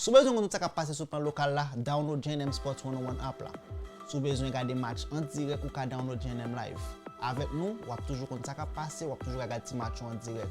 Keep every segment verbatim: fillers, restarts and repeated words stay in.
Si w bezwen konn tout sa k ap pase sou plan lokal la, download J N M Sports one oh one app la. Si w bezwen gade match an dirèk, ou ka download J N M Live. Avèk nou, w ap toujou konn sa k ap pase, w ap toujou ka gade ti match yo an dirèk.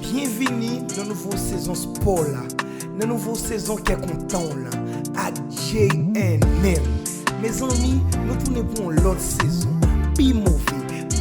Byenvini nan nouvo sezon spò la, nan nouvo sezon kè kontan w lan ak J N M. Mezanmi, nou tounen pou yon lòt sezon. Pi move,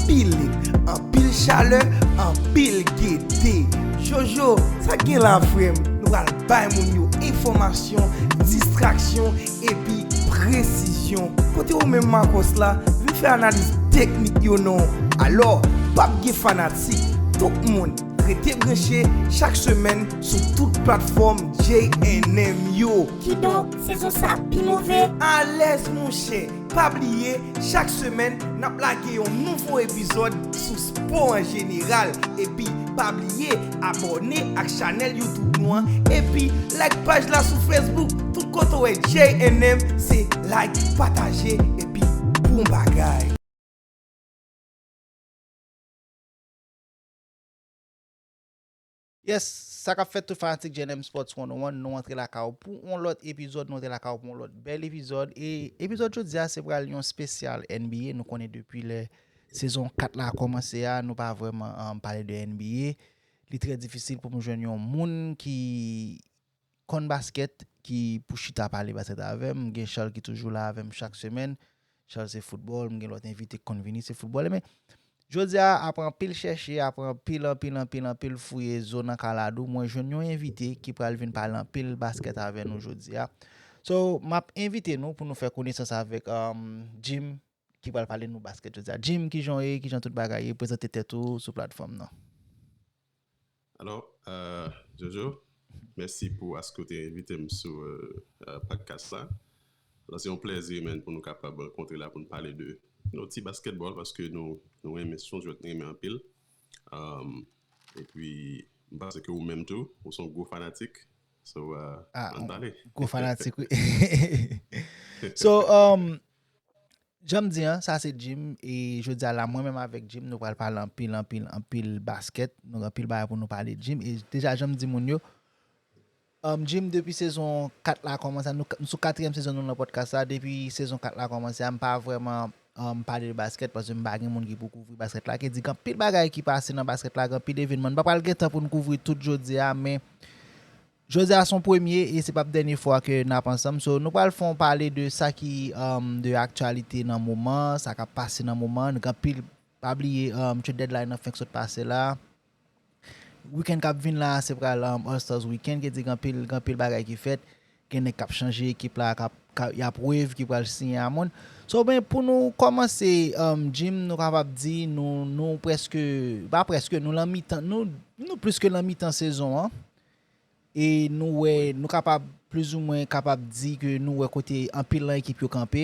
pi led, anpil chalè, anpil gete. Jojo, sa k gen la frè m? Nou pral bay moun yo enfòmasyon, distraksyon epi presizyon. Kote ou menm Marcos la, vin fè analiz teknik yo non. Alò, p ap gen fanatik, tout moun rete branche chak semèn sou tout platfòm J N M yo. Kidonk, sezon sa pi move. Alèz monchè, pa bliye, chak semèn n ap lage yon nouvo epizòd sou spò an jeneral. Epi pa bliye abòne ak chanèl YouTube nou an epi like paj la sou Facebook. Tout kote w wè J N M, se like, pataje epi bon bagay. Yes, sa k ap fèt tout fanatik J N M Sports one oh one, nou antre lakay ou pou yon lòt epizòd, nou antre lakay ou pou yon lòt bèl epizòd. E epizòd jodi a se pral yon espesyal N B A. Nou konnen depi lè sezon kat la kòmanse a, nou pa vrèman um, pale de N B A. Li trè difisil pou m jwenn yon moun ki konn baskèt, ki pou chita pale baskèt avè m. M gen Charles ki toujou la avè m chak semèn. Charles se foutbòl, m gen lòt envite ki konn vini, se foutbòl. Men, jodi a, apre anpil chèche, apre anpil, anpil, anpil, anpil fouye zo nan kaladou, mwen jwenn yon envite ki pral vin pale anpil baskèt avè nou jodi a. So, m ap envite nou pou nou fè konesans avèk um, Jim, ki pral pale nou baskèt jodi a. Jim, kijan w ye, kijan tout bagay ye, prezante tèt ou sou platfòm nan. Alò, euh, Jojo, mèsi pou aske w te envite m sou euh, euh, podcast la. Alò, se yon plèzi, man, pou nou kapab rankontre la pou nou pale de yon ti basketball paske nou, nou renmen, se yon jwèt nou renmen anpil. Um, epi, m panse ke ou menm tou, ou se yon gwo fanatik. So, uh, ah, ann pale. Gwo fanatik, wi. So, um, Jan m di an, sa se Jim, e jodi a la, mwen menm avèk Jim, nou pral pale anpil, anpil, anpil baskèt. Nou gen anpil bagay pou nou pale, Jim. E deja, jan m di moun yo, um, Jim, depi sezon kat la kòmanse, nou, nou sou katriyèm sezon nou nan pòdkas la. Depi sezon kat la kòmanse a, m pa vrèman um, pale de baskèt, paske m pa gen moun ki pou kouvri baskèt la. Ki di, gen anpil bagay ki pase nan baskèt la, gen anpil evènman. Nou pa pral gen tan pou n kouvri tout jodi a, men Jodi a se yon premye e se p ap dènye fwa ke n ap ansanm. So, nou pral fè yon pale de sa ki um, de aktyalite nan moman, sa k ap pase nan moman. Nou gen anpil, pa bliye um, trade deadline nan fen k sot pase la. Weekend k ap vin la, se pral um, All Stars Weekend, ki di gen anpil, gen anpil bagay ki fèt. Gen nèg k ap chanje ekip la, k ap, k ap, y ap waive, ki pral siyen a moun. So, ben, pou nou kòmanse, um, Jim, nou kapab di, nou, nou prèske, pa prèske, nou lan mitan, nou, nou plis ke lan mitan sezon an. E nou wè, nou kapab plizoumwen kapab di ke nou wè kote anpil nan ekip yo kanpe.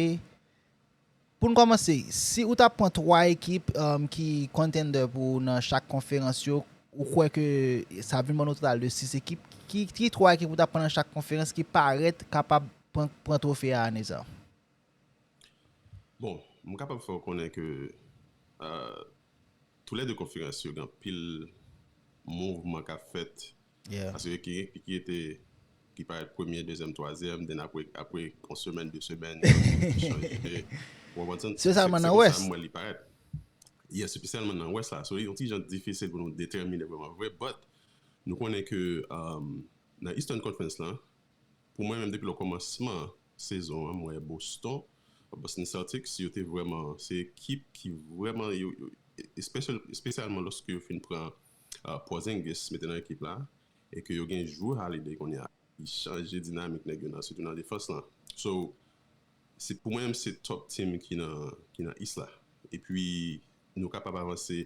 Pou n kòmanse, si ou ta pran twa ekip um, ki contender pou nan chak konferans yo, ou kwè ke sa vin ban nou total de sis ekip, ki, ki twa ekip ou ta pran nan chak konferans ki parèt kapab pran, pran twofe a ane sa? Bon, m kapab fè w konnen ke uh, toulède konferans yo gen anpil mouvman k ap fèt. Yeah. Paske ki, ki, ki ete ki parèt premye, dezyèm, twazyèm, then apre apre yon semèn, de semèn, yo chanje. Ou konprann sa? Espesyalman nan Wès. Mwen li parèt. Yes, espesyalman nan Wès la. So, yon ti jan difisil pou nou detèmine vrèman vre, but nou konnen ke um, nan Eastern Conference la, pou mwen menm depi lè kòmansman sezon an, mwen wè Boston, Boston Celtics, yo te vrèman, se ekip ki vrèman, yo, yo, espesyal, espesyalman lòske yo fin pran uh, Porzingis mete nan ekip la, e ke yo gen Jrue Holiday kounye a, ki chanje dinamik nèg yo nan, sitou nan defans lan. So, se pou mwen menm se top team ki nan, ki nan East la. Epi, nou kapab avanse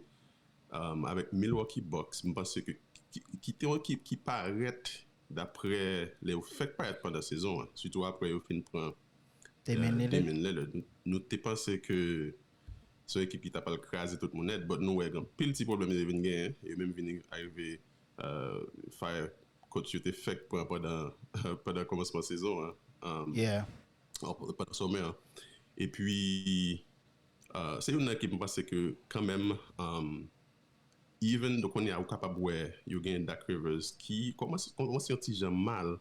um, avèk Milwaukee Bucks, m panse ke ki, ki te yon ekip ki parèt dapre lè yo fèk parèt pandan sezon an, sitou apre yo fin pran Damian Lillard. Nou te panse ke se yon ekip ki ta pral kraze tout moun nèt, but nou wè gen anpil ti pwoblèm yo vin genyen, yo menm vin arive uh, fire coach yo te fèk pran pandan, pandan kòmansman sezon an, um, Yeah. pandan sòmè an. Epi, uh, se youn nan ekip m panse ke kanmenm, um, even, donk, kounye a, ou kapab wè, yo gen Doc Rivers ki kòmanse, kòmanse yon ti jan mal,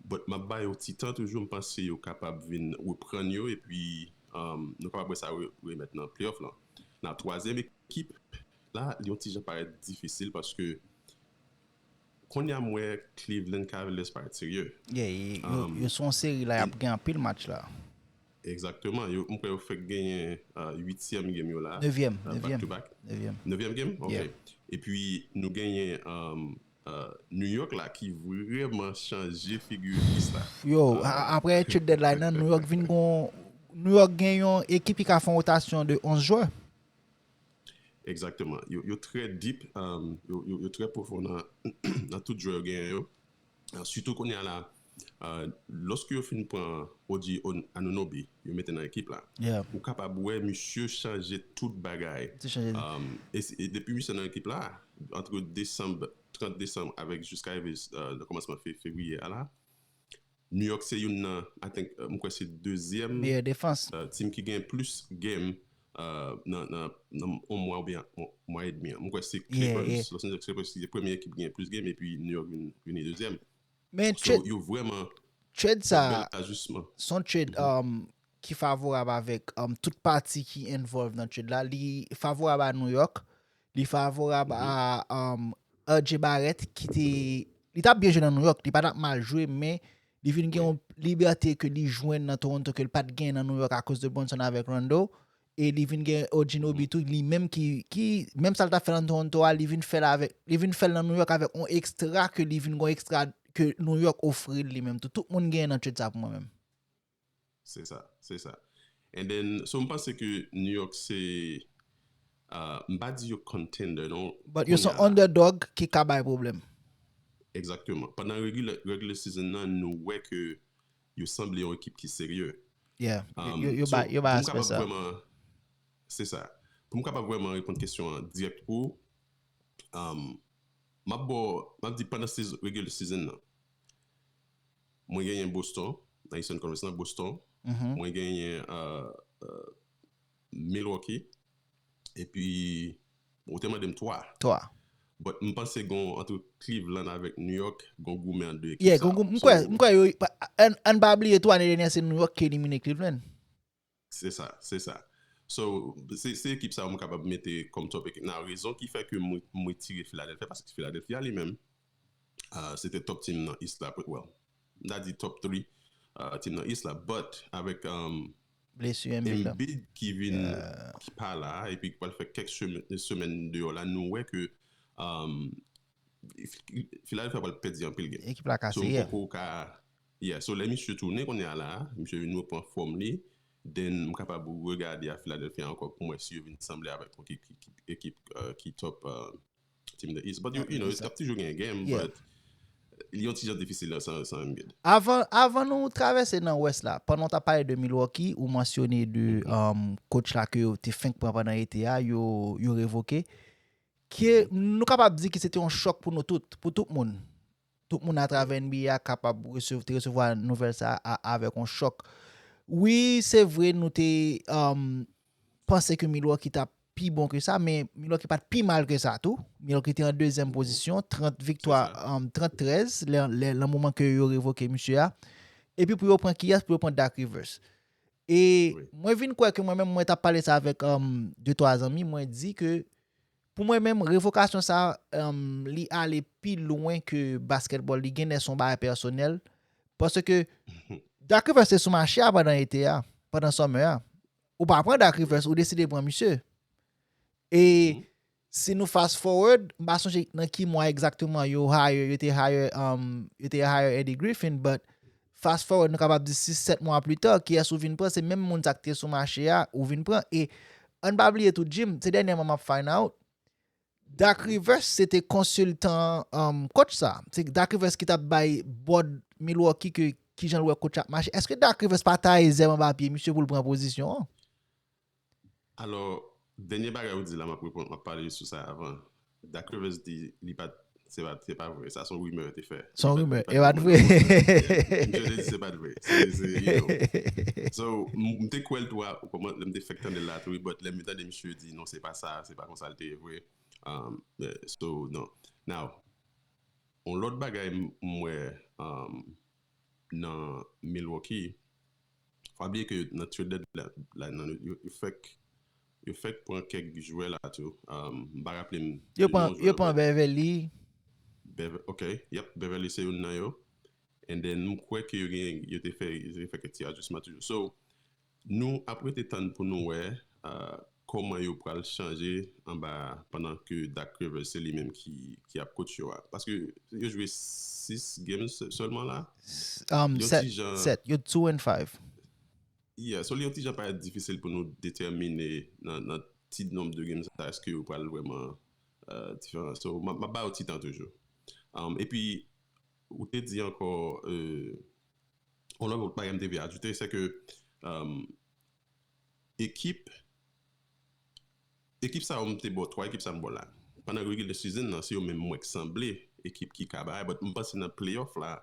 but m ap ba yo ti tan toujou, m panse yo kapab vin reprann yo, epi, um, nou kapab wè sa re- remèt nan playoff lan. Nan twazyèm ekip la, li yon ti jan parèt difisil, paske kounye a m wè Cleveland Cavaliers parèt serye. Yeah, y- yo, yo se yon seri la, y ap gen anpil match la. Egzakteman. Yo, m kwè yo fèk genyen, uh, uityèm game yo la. Nevyèm, Uh, nevyèm, back to back. nevyèm. Nevyèm game? Ok. Yeah. Epi nou genyen, um, uh, New York la ki vrèman chanje figi East la. Yo, a- apre trade deadline nan, New York vin gon New York gen yon ekip ki ka fè yon wotasyon de onz jwè. Egzakteman. Yo, yo trè deep, um, yo, yo, yo trè pwofon nan, nan tout jwè yo genyen yo. Uh, sitou kounye a la, uh, lòske yo fin pran O G Anunoby, yo mete nan ekip la. Yeah. Ou kapab wè misye chanje tout bagay. Ti chanje. Um, e, se- e depi misye nan ekip la, antre desanm, trant desanm avèk jiska rive, uh, nan kòmansman fe- fevriye a la, New York se youn nan, I think, uh, m kwè se dezyèm Meyè defans. uh, team ki gen plis game, uh, nan, nan, nan yon mwa oubyen yon mwa edmi an. M kwè se Yeah, Clippers, yeah. Los Angeles Clippers ki se premye ekip ki gen plis game, epi New York vin, vini dezyèm. Men So, trade, yo vrèman trade fè sa, bèl ajustman. se yon trade um, ki favorab avèk um, tout pati ki involve nan trade la. Li favorab a New York. Li favorab a um, R J Barrett ki te. Li t ap byen jwe nan New York. Li pa t ap mal jwe, men li vin gen yon libète ke li jwenn nan Toronto ke li pa t gen nan New York akoz de Brunson avèk Rondo. E li vin gen Anunoby tou, li menm ki, ki menm sa l t ap fè nan Toronto a, li vin fè l avèk, li vin fè l nan New York avèk yon ekstra ke li vin gon ekstra ke New York ofri l li menm tou. Tout moun gen nan trade sa pou mwen menm. Se sa, se sa. And then, so m panse ke New York se, uh, m pa di yo contender non. But yo se Kounye a la. Underdog ki ka bay pwoblèm. Egzakteman. Pandan regular, regular season nan, nou wè ke yo sanble yon ekip ki serye. Yeah. Um, Yo, yo, yo so, ba, yo ba pou m aspè kapab sa. Vrèman, se sa. Pou m kapab vrèman reponn kesyon an dirèk pou ou, um, m ap ba w, m ap di pandan sezon, regular season nan, mwen genyen Boston, nan Eastern Conference nan, Boston, Mhm. mwen genyen uh, uh, Milwaukee, epi ou te mande m twa. Twa. But m panse gon antre Cleveland avèk New York, gon goumen an de ekip Yeah, sa. gon, gon, m So, kwè, m kwè yo, pa- an, an pa bliye tou, ane dènyè se New York ki elimine Cleveland. Se sa, se sa. So, se, se ekip sa yo m kapab mete kòm top ekip. Nan rezon ki fè ke mwen, mwen retire Philadelphia, paske Philadelphia li menm, uh, se te top team nan East la, well, m ta di top three uh, team nan East la, but avèk um, Blesi Embiid la. Embiid ki vin, ki pa la, epi ki pral fè kèk semè- semèn deyò la, nou wè ke um, Philadelphia pral pèdi anpil game. Ekip la kase, So, m yeah. poko ka, yeah, so lè misye tounen kounye a la, misye vin repran fòm li, then m kapab regade a Philadelphia ankò pou m wè si yo vin sanble avèk yon ekip, ekip, ekip uh, ki top uh, team the East. But you, you know, t ap toujou gen game, Yeah. but li yon ti jan difisil la san, san Embiid. Avan, avan nou travèse nan West la, pandan w t ap pale de Milwaukee, ou mansyone de um, coach la ke yo te fenk pran pandan ete a, yo, yo revoke. Ke nou kapab di ke se te yon chòk pou nou tout, pou tout moun. Tout moun atravè N B A a kapab resev- te resevwa nouvèl sa a avèk yon chòk. Wi, se vre, nou te um, panse ke Milwaukee t ap pi bon ke sa, men Milwaukee pa t pi mal ke sa tou. Milwaukee te an dezyèm pozisyon, trant viktwa, um, trant trèz, lè, lè, nan moman ke yo revoke misye a. Epi pou yo pran kiyès, pou yo pran Doc Rivers. E mwen vin kwè ke mwen menm, mwen t ap pale sa avèk um, de twa zanmi, mwen di ke pou mwen menm, revokasyon sa, um, li ale pi lwen ke basketball, li genlè se yon bagay pèsonèl. Paske Doc Rivers te sou mache a pandan ete a, pandan summer a. Ou pa pran Doc Rivers, ou deside pran misye. E si nou fast forward, m pa sonje nan ki mwa egzakteman yo hire, yo te hire, um, yo te hire Eddie Griffin, but fast forward, nou kapab di sis sèt mwa pli ta, kiyès ou vin pran, se menm moun sa k te sou mache a, ou vin pran. E ann pa bliye tou, Jim, se dènyèman m ap find out, Doc Rivers se te konsiltan um, coach sa. Se Doc Rivers ki t ap bay board Milwaukee ke kijan l wè coach ap mache. Èske Doc Rivers pa taye zèb anba pye misye pou l pran pozisyon an? Alò, dènye bagay ou di la, m ap reponn, m ap pale sou sa avan. Doc Rivers di li pa t Se pa, se pa vre. Sa se yon rimè yo te fè. Se yon rimè. E pa t vre. Misye te di se pa t vre. Se, se, you know. So, m te kwè l tou, kòman, lè m te fèk tande l la tou, but lè m tande misye di non, se pa sa, se pa konsa l te ye vre. Um, so, non. Now, yon lòt bagay m wè um, nan Milwaukee, pa bliye ke nan trade deadline la, yo, yo fèk yo fèk pran kèk jwè la tou. Um, m pa raple m. Yo pran, yo pran Beverley. Bever, ok, yep, Beverley se youn nan yo. And then, m kwè ke yo gen, yo te fè, yo te fè kèk ti adjustment toujou. So, nou ap rete tann pou nou wè uh, kòman yo pral chanje anba pandan ke Doc Rivers se li menm ki, ki ap coach yo a. Paske yo jwe sis games sèlman la. Um, set, set, yo two and five. Yeah, so li yon ti jan parèt difisil pou nou detèmine nan, nan ti nonb de game sa èske yo pral vrèman uh, diferan. So, m ap ba yo ti tan toujou. Um, epi, ou te di ankò, uh, yon lòt bagay m te vle ajoute, se ke um, ekip ekip sa yo m te ba w, twa ekip sa m ba w la. Pandan regular season nan, se yo menm mwen k sanble ekip ki ka bay, but m panse nan playoff la,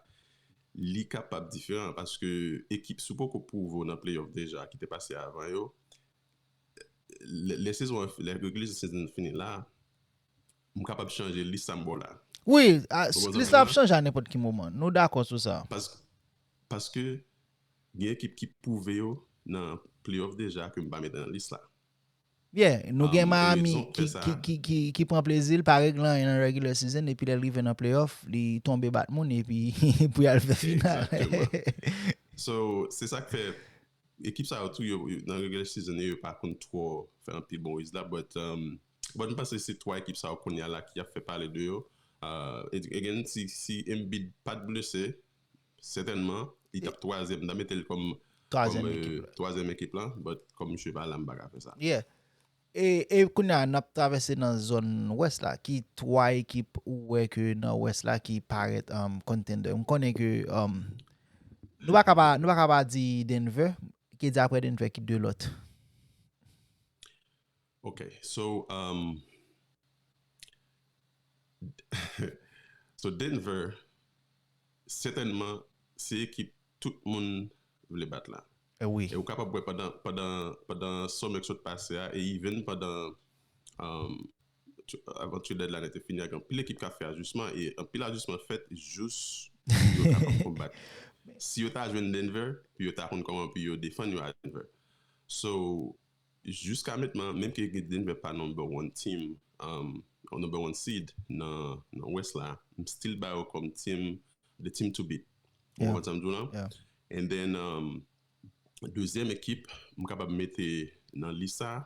li kapab diferan paske ekip si w poko pwouve w nan playoff deja ki te pase avan yo, lè, lè sezon an, lè regular season fini la, m kapab chanje lis sa m ba w la. Wi, lis la ap chanje a nenpòt ki moman. Nou dakò sou sa. Paske gen ekip ki pwouve yo nan playoff deja ke m pa mete nan lis la. Yeah, nou gen Miami ki, ki, ki, ki, ki pran plezi l, pa regle anyen nan regular season, epi lè l rive nan playoff, li tonbe bat moun, epi pou y al fè final. So, se sa k fè ekip sa yo tou yo, yo nan regular season yo pa konn twò fè anpil bon rezilta, but um, but m panse se twa ekip sa yo kounye a la ki ap fè pale de yo. Uh, again, si, si Embiid pa t blese, sètènman li t ap twazyèm, m ta mete l kòm twazyèm ekip la. Twazyèm ekip la, but kòm misye pa la, m pa ka fè sa. Yeah. E, e kounye a n ap travèse nan zòn wès la, ki twa ekip ou wè ke nan wès la ki parèt um, contender. M konnen ke um, nou pa ka pa, nou pa ka pa di Denver, ki di apre Denver ki de lòt. Ok, so um, so Denver sètènman se ekip tout moun vle bat la. E wi. E ou kapab wè pandan pandan pandan summer k sot pase a e even pandan um, avan trade deadline te fini a gen anpil ekip k ap fè ajisman e anpil ajisman fèt jous yo kapab konbat. Si yo ta jwenn Denver, pou yo ta konn kòman pou yo defann yo a Denver. So, jiska mentnan, menm ke Denver pa number one team, um, number one seed nan, nan West la, m still ba yo kòm team, the team to beat. Ou konprann sa m di w lan? And then, um, dezyèm ekip, m kapab mete nan lis sa,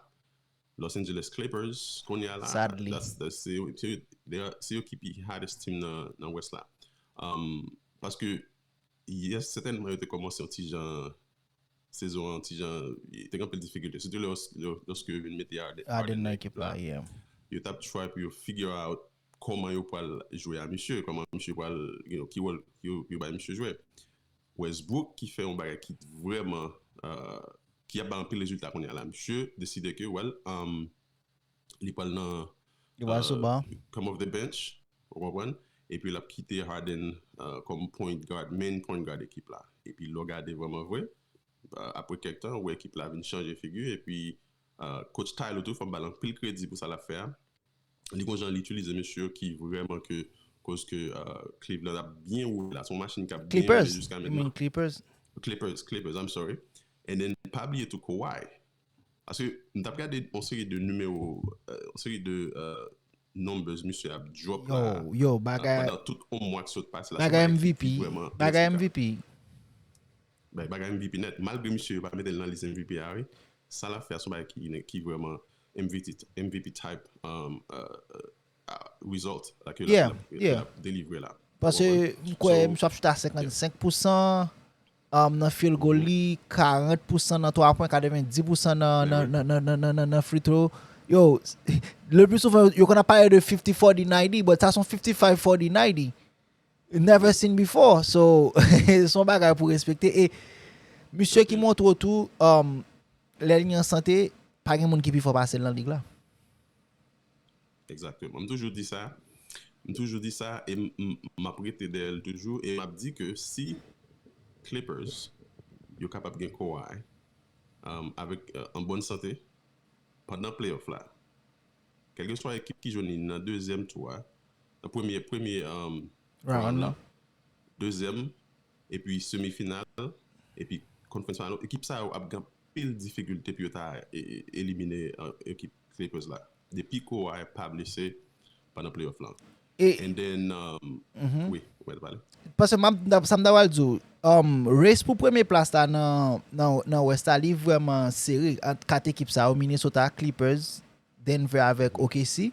Los Angeles Clippers, kounye a la, Sadly. Se yo ki pi hottest team nan, nan West la. Um, paske, yes, sètènman, yo te kòmanse yon ti jan sezon an ti jan te gen anpil difikilte, sitou lòske yo vin mete Harden nan ekip la. Yo t ap try pou yo figure out kòman yo pral jwe a misye, kòman misye pral, you know, ki wòl yo bay misye jwe. Westbrook ki fè yon bagay ki vrèman ki ap bay anpil rezilta kounye a la. Misye deside ke, well, um, li pral nan li pral sou ban, come off the bench, ou konprann? Epi l ap kite Harden uh, kòm point guard, main point guard ekip la. Epi lè w gade vrèman vre, uh, apre kèk tan, ou wè ekip la vin chanje figi. Epi uh, coach Ty Lue tou, fò m ba l anpil kredi pou sa l ap fè a. Li gon jan li itilize mesye yo ki vrèman ke koz ke uh, Cleveland ap byen woule la. Se yon machin k ap byen woule jiska mentnan. Clippers. Clippers, Clippers, I'm sorry. And then pa bliye tou Kawhi. Paske m t ap gade yon seri de nimewo, yon seri de numbers misye ap drop la. Yo, yo, bagay. Pandan tout yon mwa ki sot pase la. Bagay M V P. Bagay M V P. Bagay M V P nèt. Malgre misye yo pa mete l nan lis M V P a, wi. Sa l ap fè a se yon bagay ki, ki vrèman M V P, M V P type um, uh, uh, result. Like, yeah, yeah. Delivre la. Paske m kwè misye ap choute a senkannsenk pousan. Um, nan field goal li, karant pousan nan twa pwen, katrevenndis pousan nan, nan, nan, nan, nan, nan, nan free throw. Yo, le pli souvan, yo konn ap pale de fifty forty ninety, but sa se yon fifty five forty ninety. Never seen before. So, se yon bagay pou respekte. E misye ki montre w tou, um, lè li an sante, pa gen moun ki pi fò pase l nan lig la. Egzakteman. M toujou di sa. M toujou di sa e m, m, m ap rete dèyè l toujou e m ap di ke si Clippers yo kapab gen Kawhi um, avèk uh, an bòn sante pandan playoff la, kèlkeswa ekip ki jwenn li nan dezyèm tou a, nan premye premye um, round la, dezyèm, epi semifinal, epi conference final, ekip sa yo ap gen pil difikilte pou yo ta e- e- elimine uh, ekip Clippers la. Depi Kawhi pa blese pandan playoff lan. E And then, um, Mhm. Wi, ou mèt pale. Paske m ap- sa m ta pral di w, um, race pou premye plas la nan, nan, nan West la, li vrèman sere ant kat ekip sa yo, Minnesota, Clippers, Denver avèk O K C.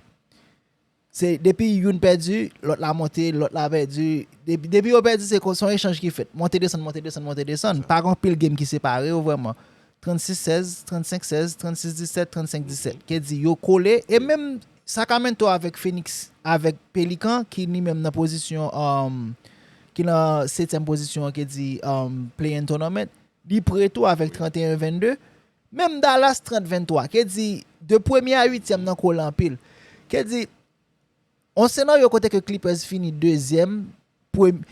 Se depi youn pèdi, lòt la monte, lòt la pèdi. Depi, depi yo pèdi, se kon- se yon echanj ki fèt. Monte, desann, monte, desann, monte, desann. Pa gen pil game ki separe yo vrèman. Trannsis sèz, trannsenk sèz, trannsis disèt, trannsenk disèt. Ke di yo kole. E menm Sacramento avèk Phoenix, avèk Pelican, ki li menm nan pozisyon, um, ki nan setyèm pozisyon, ke di um, play-in tournament, li pre tou avèk trannteyen vennde. Menm Dallas trant venntwa, ke di de premye a uityèm nan kole anpil. Ke di, yon senaryo kote ke Clippers fini dezyèm, premye,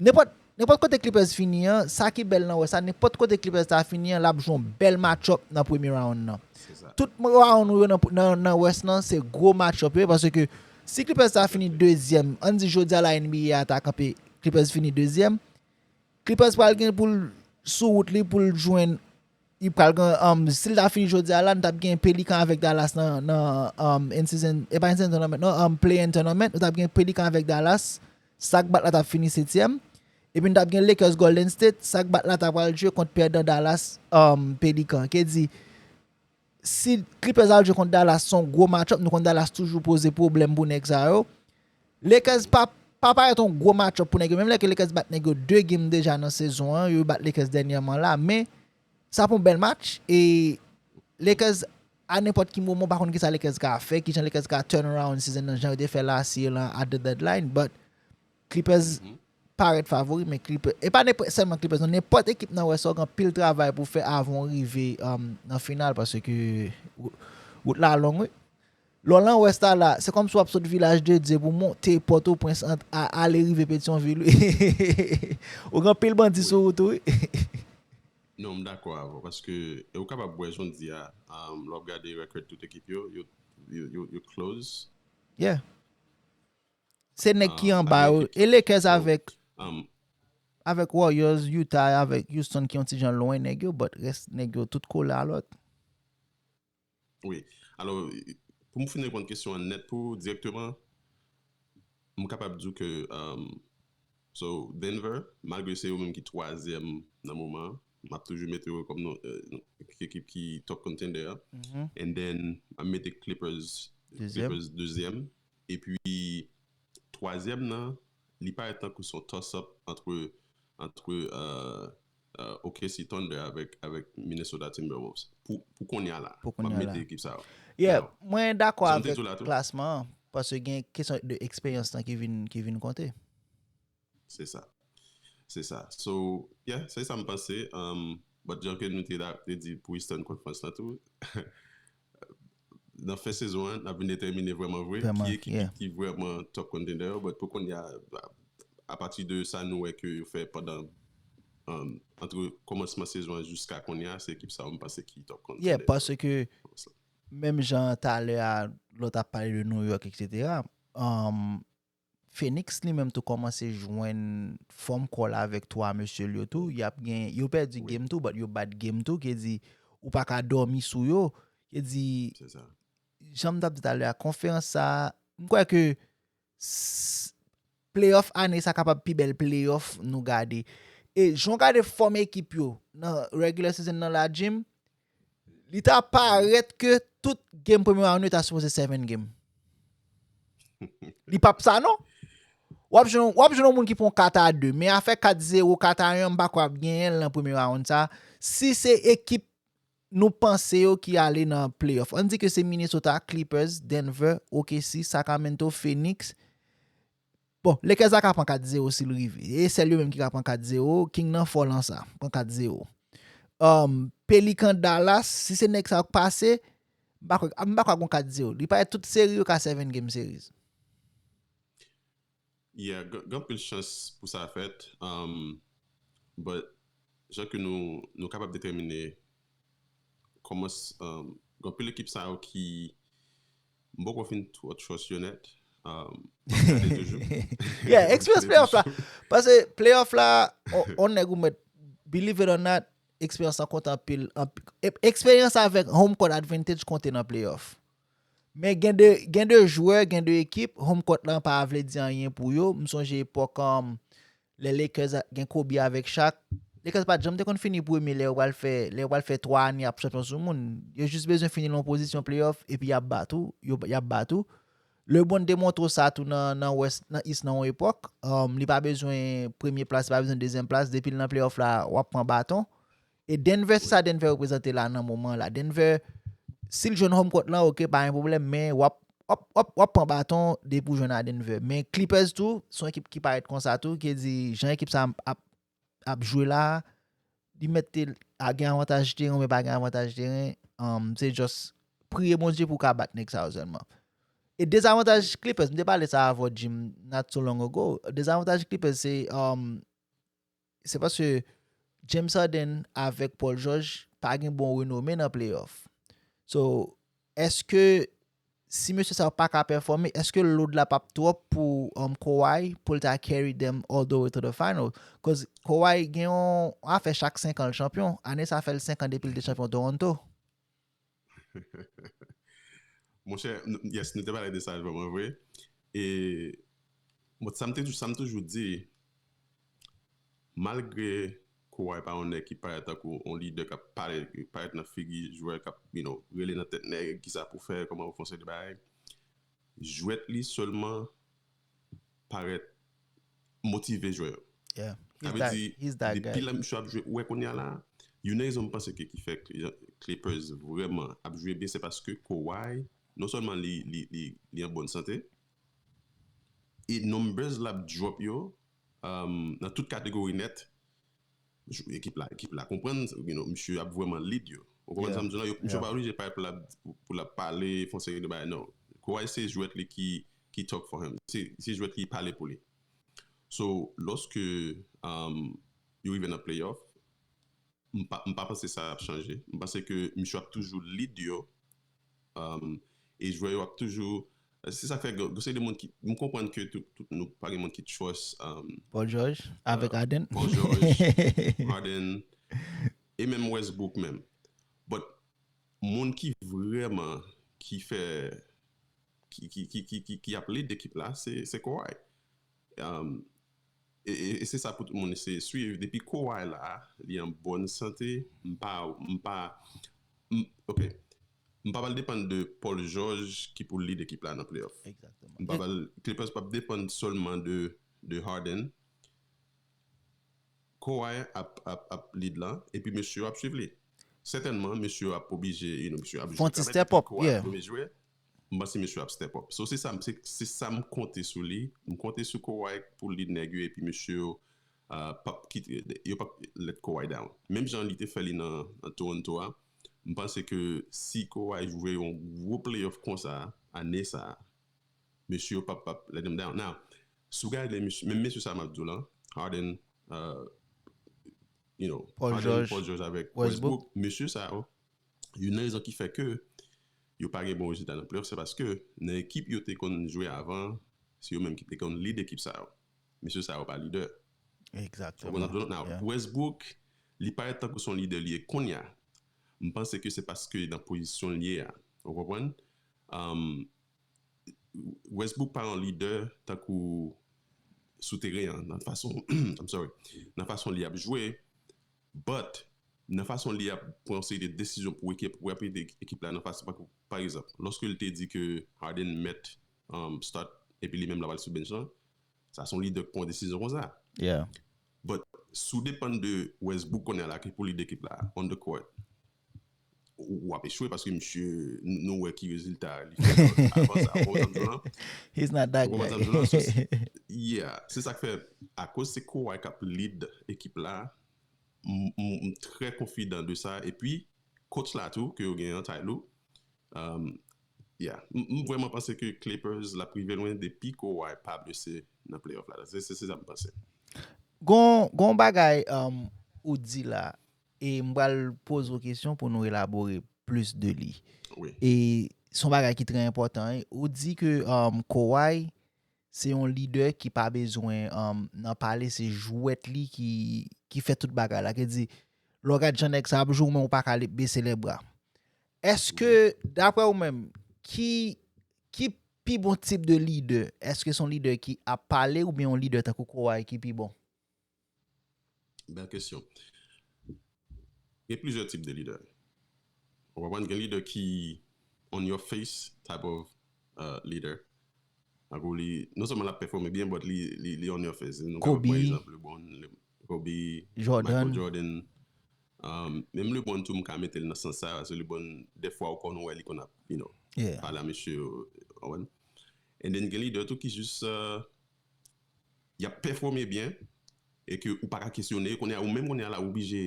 nenpòt nenpòt kote Clippers fini an, sa ki bèl nan West la, nenpòt kote Clippers ta fini an, l ap jwe yon bèl match-up nan premye round nan. Se sa. Tout round yo nan, nan, nan West nan, se gwo match-up yo, paske si Clippers ta fini dezyèm, ann di jodi a la N B A a ta kanpe, Clippers fini dezyèm, Clippers pral gen pou l sou wout li pou l jwenn li pral gen um, si l ta fini jodi a la, nou t ap gen Pelican avèk Dallas nan, nan um, in season, e pa in season tournament, non, um, play-in tournament, nou t ap gen Pelican avèk Dallas, sa k bat la t ap fini setyèm, epi nou t ap gen Lakers Golden State, sa k bat la t ap pral jwe kont pèdan Dallas um, Pelican. Ke di, si Clippers al jwe kont Dallas, se yon gwo match-up, nou konn Dallas toujou poze pwoblèm pou nèg sa yo. Lakers pa, pa parèt yon gwo match-up pou nèg yo, menm lè ke Lakers bat nèg yo de game deja nan sezon an, yo bat Lakers dènyèman la, men sa pou yon bèl match, e Lakers a nenpòt ki moman, ou pa konn kisa Lakers ka fè, kijan Lakers ka turn around season nan, jan yo te fè last year lan at the deadline, but Clippers parèt favori, men Clippers, e pa nenpòt, sèlman Clippers, non, nenpòt ekip nan West la gen pil travay pou fè avan w rive um, nan final, paske wout la long, wi. Lè w nan West la, la, se kòmsi w ap sot Vilaj de Dye pou monte Pòtoprens, ant, a, ale rive Petyonvil, wi. Ou gen pil bandi sou wout ou, wi. Non, m dakò avè w, paske e ou kapab wè jan w di a, um, lè w ap gade record tout ekip yo, yo, yo, yo, yo close. Yeah. Se nèg ki anba yo. E Lakers avèk, avèk Warriors, Utah, avèk Houston ki yon ti jan lwen nèg yo, but rès nèg yo tout kole a lòt. Wi. Alò, pou m fin reponn kesyon an nèt pou ou dirèkteman, m kapab di w ke um, so, Denver, malgre se yo menm ki twazyèm nan moman an, m ap toujou mete yo kòm non, euh, ekip ki top contender. And then, m ap mete Clippers, Clippers dezyèm. Epi, twazyèm nan, li parèt tankou se yon toss up antre, antre euh, euh, O K C Thunder avèk, avèk Minnesota Timberwolves. Pou, pou kounye a la, m ap mete ekip sa yo. Yeah, mwen dakò avèk klasman an, paske gen kesyon de eksperyans lan ki vin, ki vin konte. Se sa. Se sa. So, yeah, se sa m panse. Um, but jan ke nou te, te di pou Eastern Conference lan tou, nan fen sezon an, n ap vin detèmine vrèman vre ki ekip ki vrèman top contender yo, but pou kounye a, apati de sa nou wè ke yo fè pandan um, antre kòmansman sezon an jiska kounye a, se ekip sa yo m panse ki top contender. Yeah, paske menm jan talè a, lè w t ap pale de New York, et cetera, um, Phoenix li menm tou kòmanse jwenn fòm kò l avèk twa mesye l yo tou. Y ap gen, yo pèdi game tou, but yo bat game tou, ki di ou pa ka dòmi sou yo. Ki di, jan m t ap di talè a, konferans sa, m kwè ke playoff ane sa kapab pi bèl playoff nou gade. E jan w gade fòm ekip yo nan regular season nan la, Jim, li ta parèt ke tout game premye round yo ta sipoze seven game. Li p ap sa non. W ap jwenn, w ap jwenn yon moun ki pran kat a de, men afè kat zewo, kat a en, m pa kwè ap genyen l nan premye round sa. Si se ekip nou panse yo ki ale nan playoff. Ann di ke se Minnesota, Clippers, Denver, O K C, Sacramento, Phoenix. Bon, Lakers la ka pran kat zewo si l rive. E sèl yo menm ki ka pran kat zewo, King nan fò lan sa, pran kat zewo. Um, Pelican, Dallas, si se nèg sa yo k pase, m pa kwè, m pa kwè gon kat zewo. Li parèt tout seri yo ka seven game series. Yeah, gen gen anpil chans pou sa fèt. Um, but, jan ke nou, nou kapab detèmine kòman, um, gen anpil ekip sa yo ki, m poko fin twò trust yo nèt. Um, m ap gade toujou. Yeah, eksperyans playoff la. Paske playoff la, on, on nèg ou mèt, believe it or not, eksperyans la konte anpil. Anp- e- Eksperyans avèk home court advantage konte nan playoff. Men gen de, gen de jwè, gen de ekip, home court lan pa vle di anyen pou yo. M sonje epòk, um, lè Lakers a- gen Kobe avèk Shaq. Lakers pa t janm te konn fini premye lè yo pral fè, lè yo pral fè twa ane ap chanpyon sou moun. Yo jis bezwen fini nan pozisyon playoff epi y ap bat ou, yo, y ap bat ou. LeBron te montre w sa tou nan, nan West, nan East nan yon epòk. Um, li pa bezwen premye plas, li pa bezwen dezyèm plas. Depi l nan playoff la, w ap pran baton. E Denver, se sa Denver reprezante la nan moman la. Denver, si l jwenn home court lan, oke, pa gen pwoblèm, men w ap, w ap, w ap, w ap pran baton depi w jwenn a Denver. Men Clippers tou, se yon ekip ki parèt konsa tou, ki di, jan ekip sa ap, ap jwe la, li mèt te a gen avantaj teren, men pa gen avantaj teren. Um, se just priye Bondye pou w ka bat nèg sa yo sèlman. E dezavantaj Clippers, m te pale sa avè w, Jim, not so long ago. Dezavantaj Clippers, se, um, se paske James Harden avèk Paul George pa gen bon renome nan playoff. So, èske si mesye sa yo pa ka pèfòme, èske load la p ap twòp pou, um, Kawhi pou l ta carry them all the way to the final? Cause Kawhi gen yon afè chak senk an l chanpyon. Ane sa fè l senk an depi l te chanpyon Toronto. Monchè, n- yes, nou te pale de sa vrèman vre. E bon, sa m te tou- sa m toujou di, malgre Kawhi pa yon nèg ki parèt tankou yon lidè k ap pale, parèt nan figi jwè, k ap, you know, rele nan tèt nèg kisa pou fè, kòman pou fè yon seri de bagay, jwèt li sèlman parèt motive jwè yo. Yeah. Sa He's vle that, di, he's that depi guy. Lè misye ap jwe, ou wè kounye a la, youn nan rezon m panse ke ki fè Cl- Clippers vrèman ap jwe byen, se paske Kawhi, non sèlman li, li, li, li an bòn sante, e numbers l ap drop yo, um, nan tout kategori nèt, ekip la, ekip la konprann, you know, misye ap vrèman lead yo. Ou konprann sa m di w la? Yo- Misye pa oblije parèt pou l ap, pou l ap pale, fè yon seri de bagay, non. Kawhi se jwèt li ki, ki talk for him. Se, se jwèt li pale pou li. So, lòske, um, yo rive nan playoff, m pa, m pa panse sa ap chanje. M panse ke misye ap toujou lead yo. Um, e jwè yo ap toujou. Se sa k fè gen gen seri de moun ki. M konprann ke tout, tout nou pa gen moun ki trust, um, Paul George avèk Harden. Paul George, Harden, e menm Westbrook menm. But moun ki vrèman ki fè ki, ki, ki, ki, ki, ki ap lead ekip la, se, se Kawhi. Um, e, e, e se sa pou tout moun eseye swiv. Depi Kawhi la, li an bòn sante, m pa, m pa, m, ok. M pa pral depann de Paul George ki pou lead ekip la nan playoff. Exactement. M pa pral, Clippers p ap depann sèlman de, de Harden. Kawhi ap, ap, ap lead la, epi mesye yo ap swiv li. Sètènman, mesye yo ap oblije, you know, mesye yo ap Fè yon ti step up, yeah. Premye jwè, m panse mesye yo ap step up. So, se sa, se, se sa m konte sou li. M konte sou Kawhi pou lead nèg yo, epi mesye yo, uh, p ap kite, yo p ap let Kawhi down. Menm jan li te fè li nan, nan Toronto a, m panse ke si Kawhi jwe yon gwo playoff konsa, ane sa, mesye yo p ap, p ap let them down. Now, si w gade mesye, menm mesye sa m ap di w lan, Harden, uh, you know, Paul Harden, George, Paul George avèk Westbrook. Westbrook, mesye sa yo, youn nan rezon ki fè ke yo pa gen bon rezilta nan playoff, se paske nan ekip yo te konn jwe avan, se yo menm ki te konn lead ekip sa yo. Mesye sa yo pa lidè. Ou konprann sa m di w lan? Now, Westbrook, li parèt tankou se yon lidè li ye kounye a. M panse ke se paske nan pozisyon li ye a. Ou konprann? Um, Westbrook pa yon lidè tankou sou teren an, nan fason, I'm sorry, nan fason li ap jwe, but nan fason li ap pran yon seri de desizyon pou ekip, pou ap ede ekip la nan fason, pa, pa egzanp, lòske li te di ke Harden mèt, um, start epi li menm l ap al sou bench lan, sa se yon lidè ki pran yon desizyon konsa. Yeah. But si w depann de Westbrook kounye a la ki pou lead ekip la on the court, w ap echwe paske misye, n- nou wè ki rezilta li fè avan sa. Ou konprann sa m di w lan? He's not that Ou konprann guy. sa m di w lan? So, yeah, se sa k fè, akoz se Kawhi k ap lead ekip la, m- m m trè konfidan de sa. Epi, coach la tou, ke yo gen an, Ty Lue, um, yeah, m m vrèman panse ke Clippers l ap rive lwen depi Kawhi pa blese nan playoff la. Se se- se sa m panse. Gon, gon bagay um, ou di la, e m pral poze w kesyon pou nou elabore plis de li. Wi. E se yon bagay ki trè enpòtan. Ou di ke um, Kawhi se yon lidè ki pa bezwen um, nan pale, se jwèt li ki, ki fè tout bagay la. Ki di, lè w gad jan nèg sa ap jwe, ou menm ou pa ka bese lè bra. Èske, dapre ou menm, ki, ki pi bon tip de lidè? Èske se yon lidè ki ap pale oubyen yon lidè tankou Kawhi ki pi bon? Bèl kesyon. Gen plizyè tip de lidè. Ou konprann, gen lidè ki on your face type of uh, leader. Tankou li, non sèlman l ap pèfòme byen, but li, li, li on your face. Nou kapab Kobe. Pran egzanp LeBron, Le, Kobe, Jordan. Michael Jordan. Um, menm LeBron tou, m ka mete l nan sans sa, paske LeBron, dèfwa ou konn wè li konn ap, you know, Yeah. Pale a mesye yo, ou konprann? And then gen lidè tou ki jis uh, y ap pèfòme byen e ke ou pa ka kesyone, kounye a ou menm kounye a la ou oblije,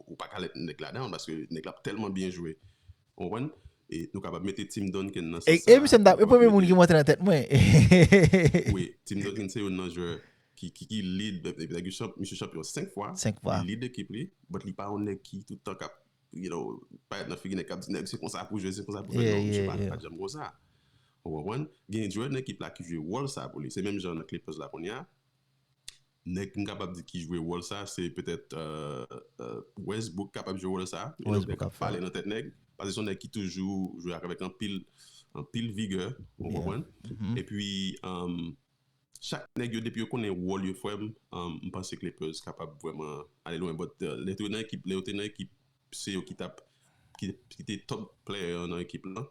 ou pa ka let nèg la down paske nèg la ap tèlman byen jwe. Ou konprann? E nou kapab mete Tim Duncan nan E, sans e sa. misye m t ap, e Nou kapab premye moun mete- ki monte nan tèt mwen. Wi, Tim Duncan se youn nan jwè ki, ki, ki lead, nèg ki chanp, misye chanpyon senk fwa. Senk fwa. Li lead ekip li, but li pa yon nèg ki tout tan k ap, you know, parèt nan figi nèg k ap di nèg se konsa pou jwe, se konsa pou fè. Yeah, Non, misye yeah, pa, yeah. Pa janm konsa. Ou konprann? Gen jwè nan ekip la ki jwe wòl sa pou li. Se menm jan nan Clippers la kounye a. Nèg m kapab di ki jwe wòl sa, se petèt uh, uh, Westbrook kapab jwe wòl sa. You know, Westbrook nèg ap fè. Pale nan tèt nèg. Paske se yon nèg ki toujou jwe avèk anpil, anpil vigè. Ou Yeah. Konprann? Mhm. Epi, um, chak nèg yo, depi yo konnen wòl yo, frè m, um, m panse Clippers kapab vrèman ale lwen. But uh, lè yo te nan ekip, lè yo te nan ekip, se yo ki t ap, ki, ki te top player nan ekip la.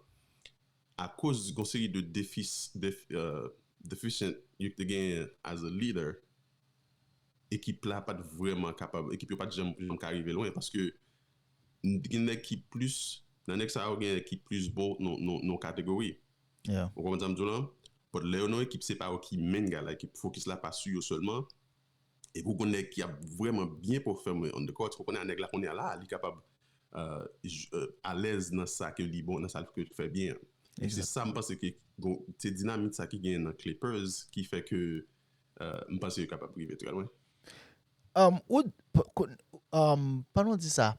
Akoz gon seri de defis, def, uh, deficient yo te genyen as a leader, ekip la pa t vrèman kapab, ekip yo pa t janm, janm ka rive lwen paske gen nèg ki plis, nan nèg sa yo gen nèg ki plis bon nan, nan, nan kategori. Yeah. Ou konprann sa m di w lan? But lè yo nan ekip, se pa yo ki main guy la, ekip focus la pa sou yo sèlman. Epi ou gon nèg ki ap vrèman byen pèfòme on the court. Ou konnen nèg la konnen la, li kapab uh, j- uh, alèz nan sa ke li bon, nan sa ke li fè byen. E se sa m panse ke bon, se dinamit sa ki genyen nan Clippers ki fè ke uh, m panse yo kapab rive trè lwen. Um, ou, p- ko- um, pandan w di sa,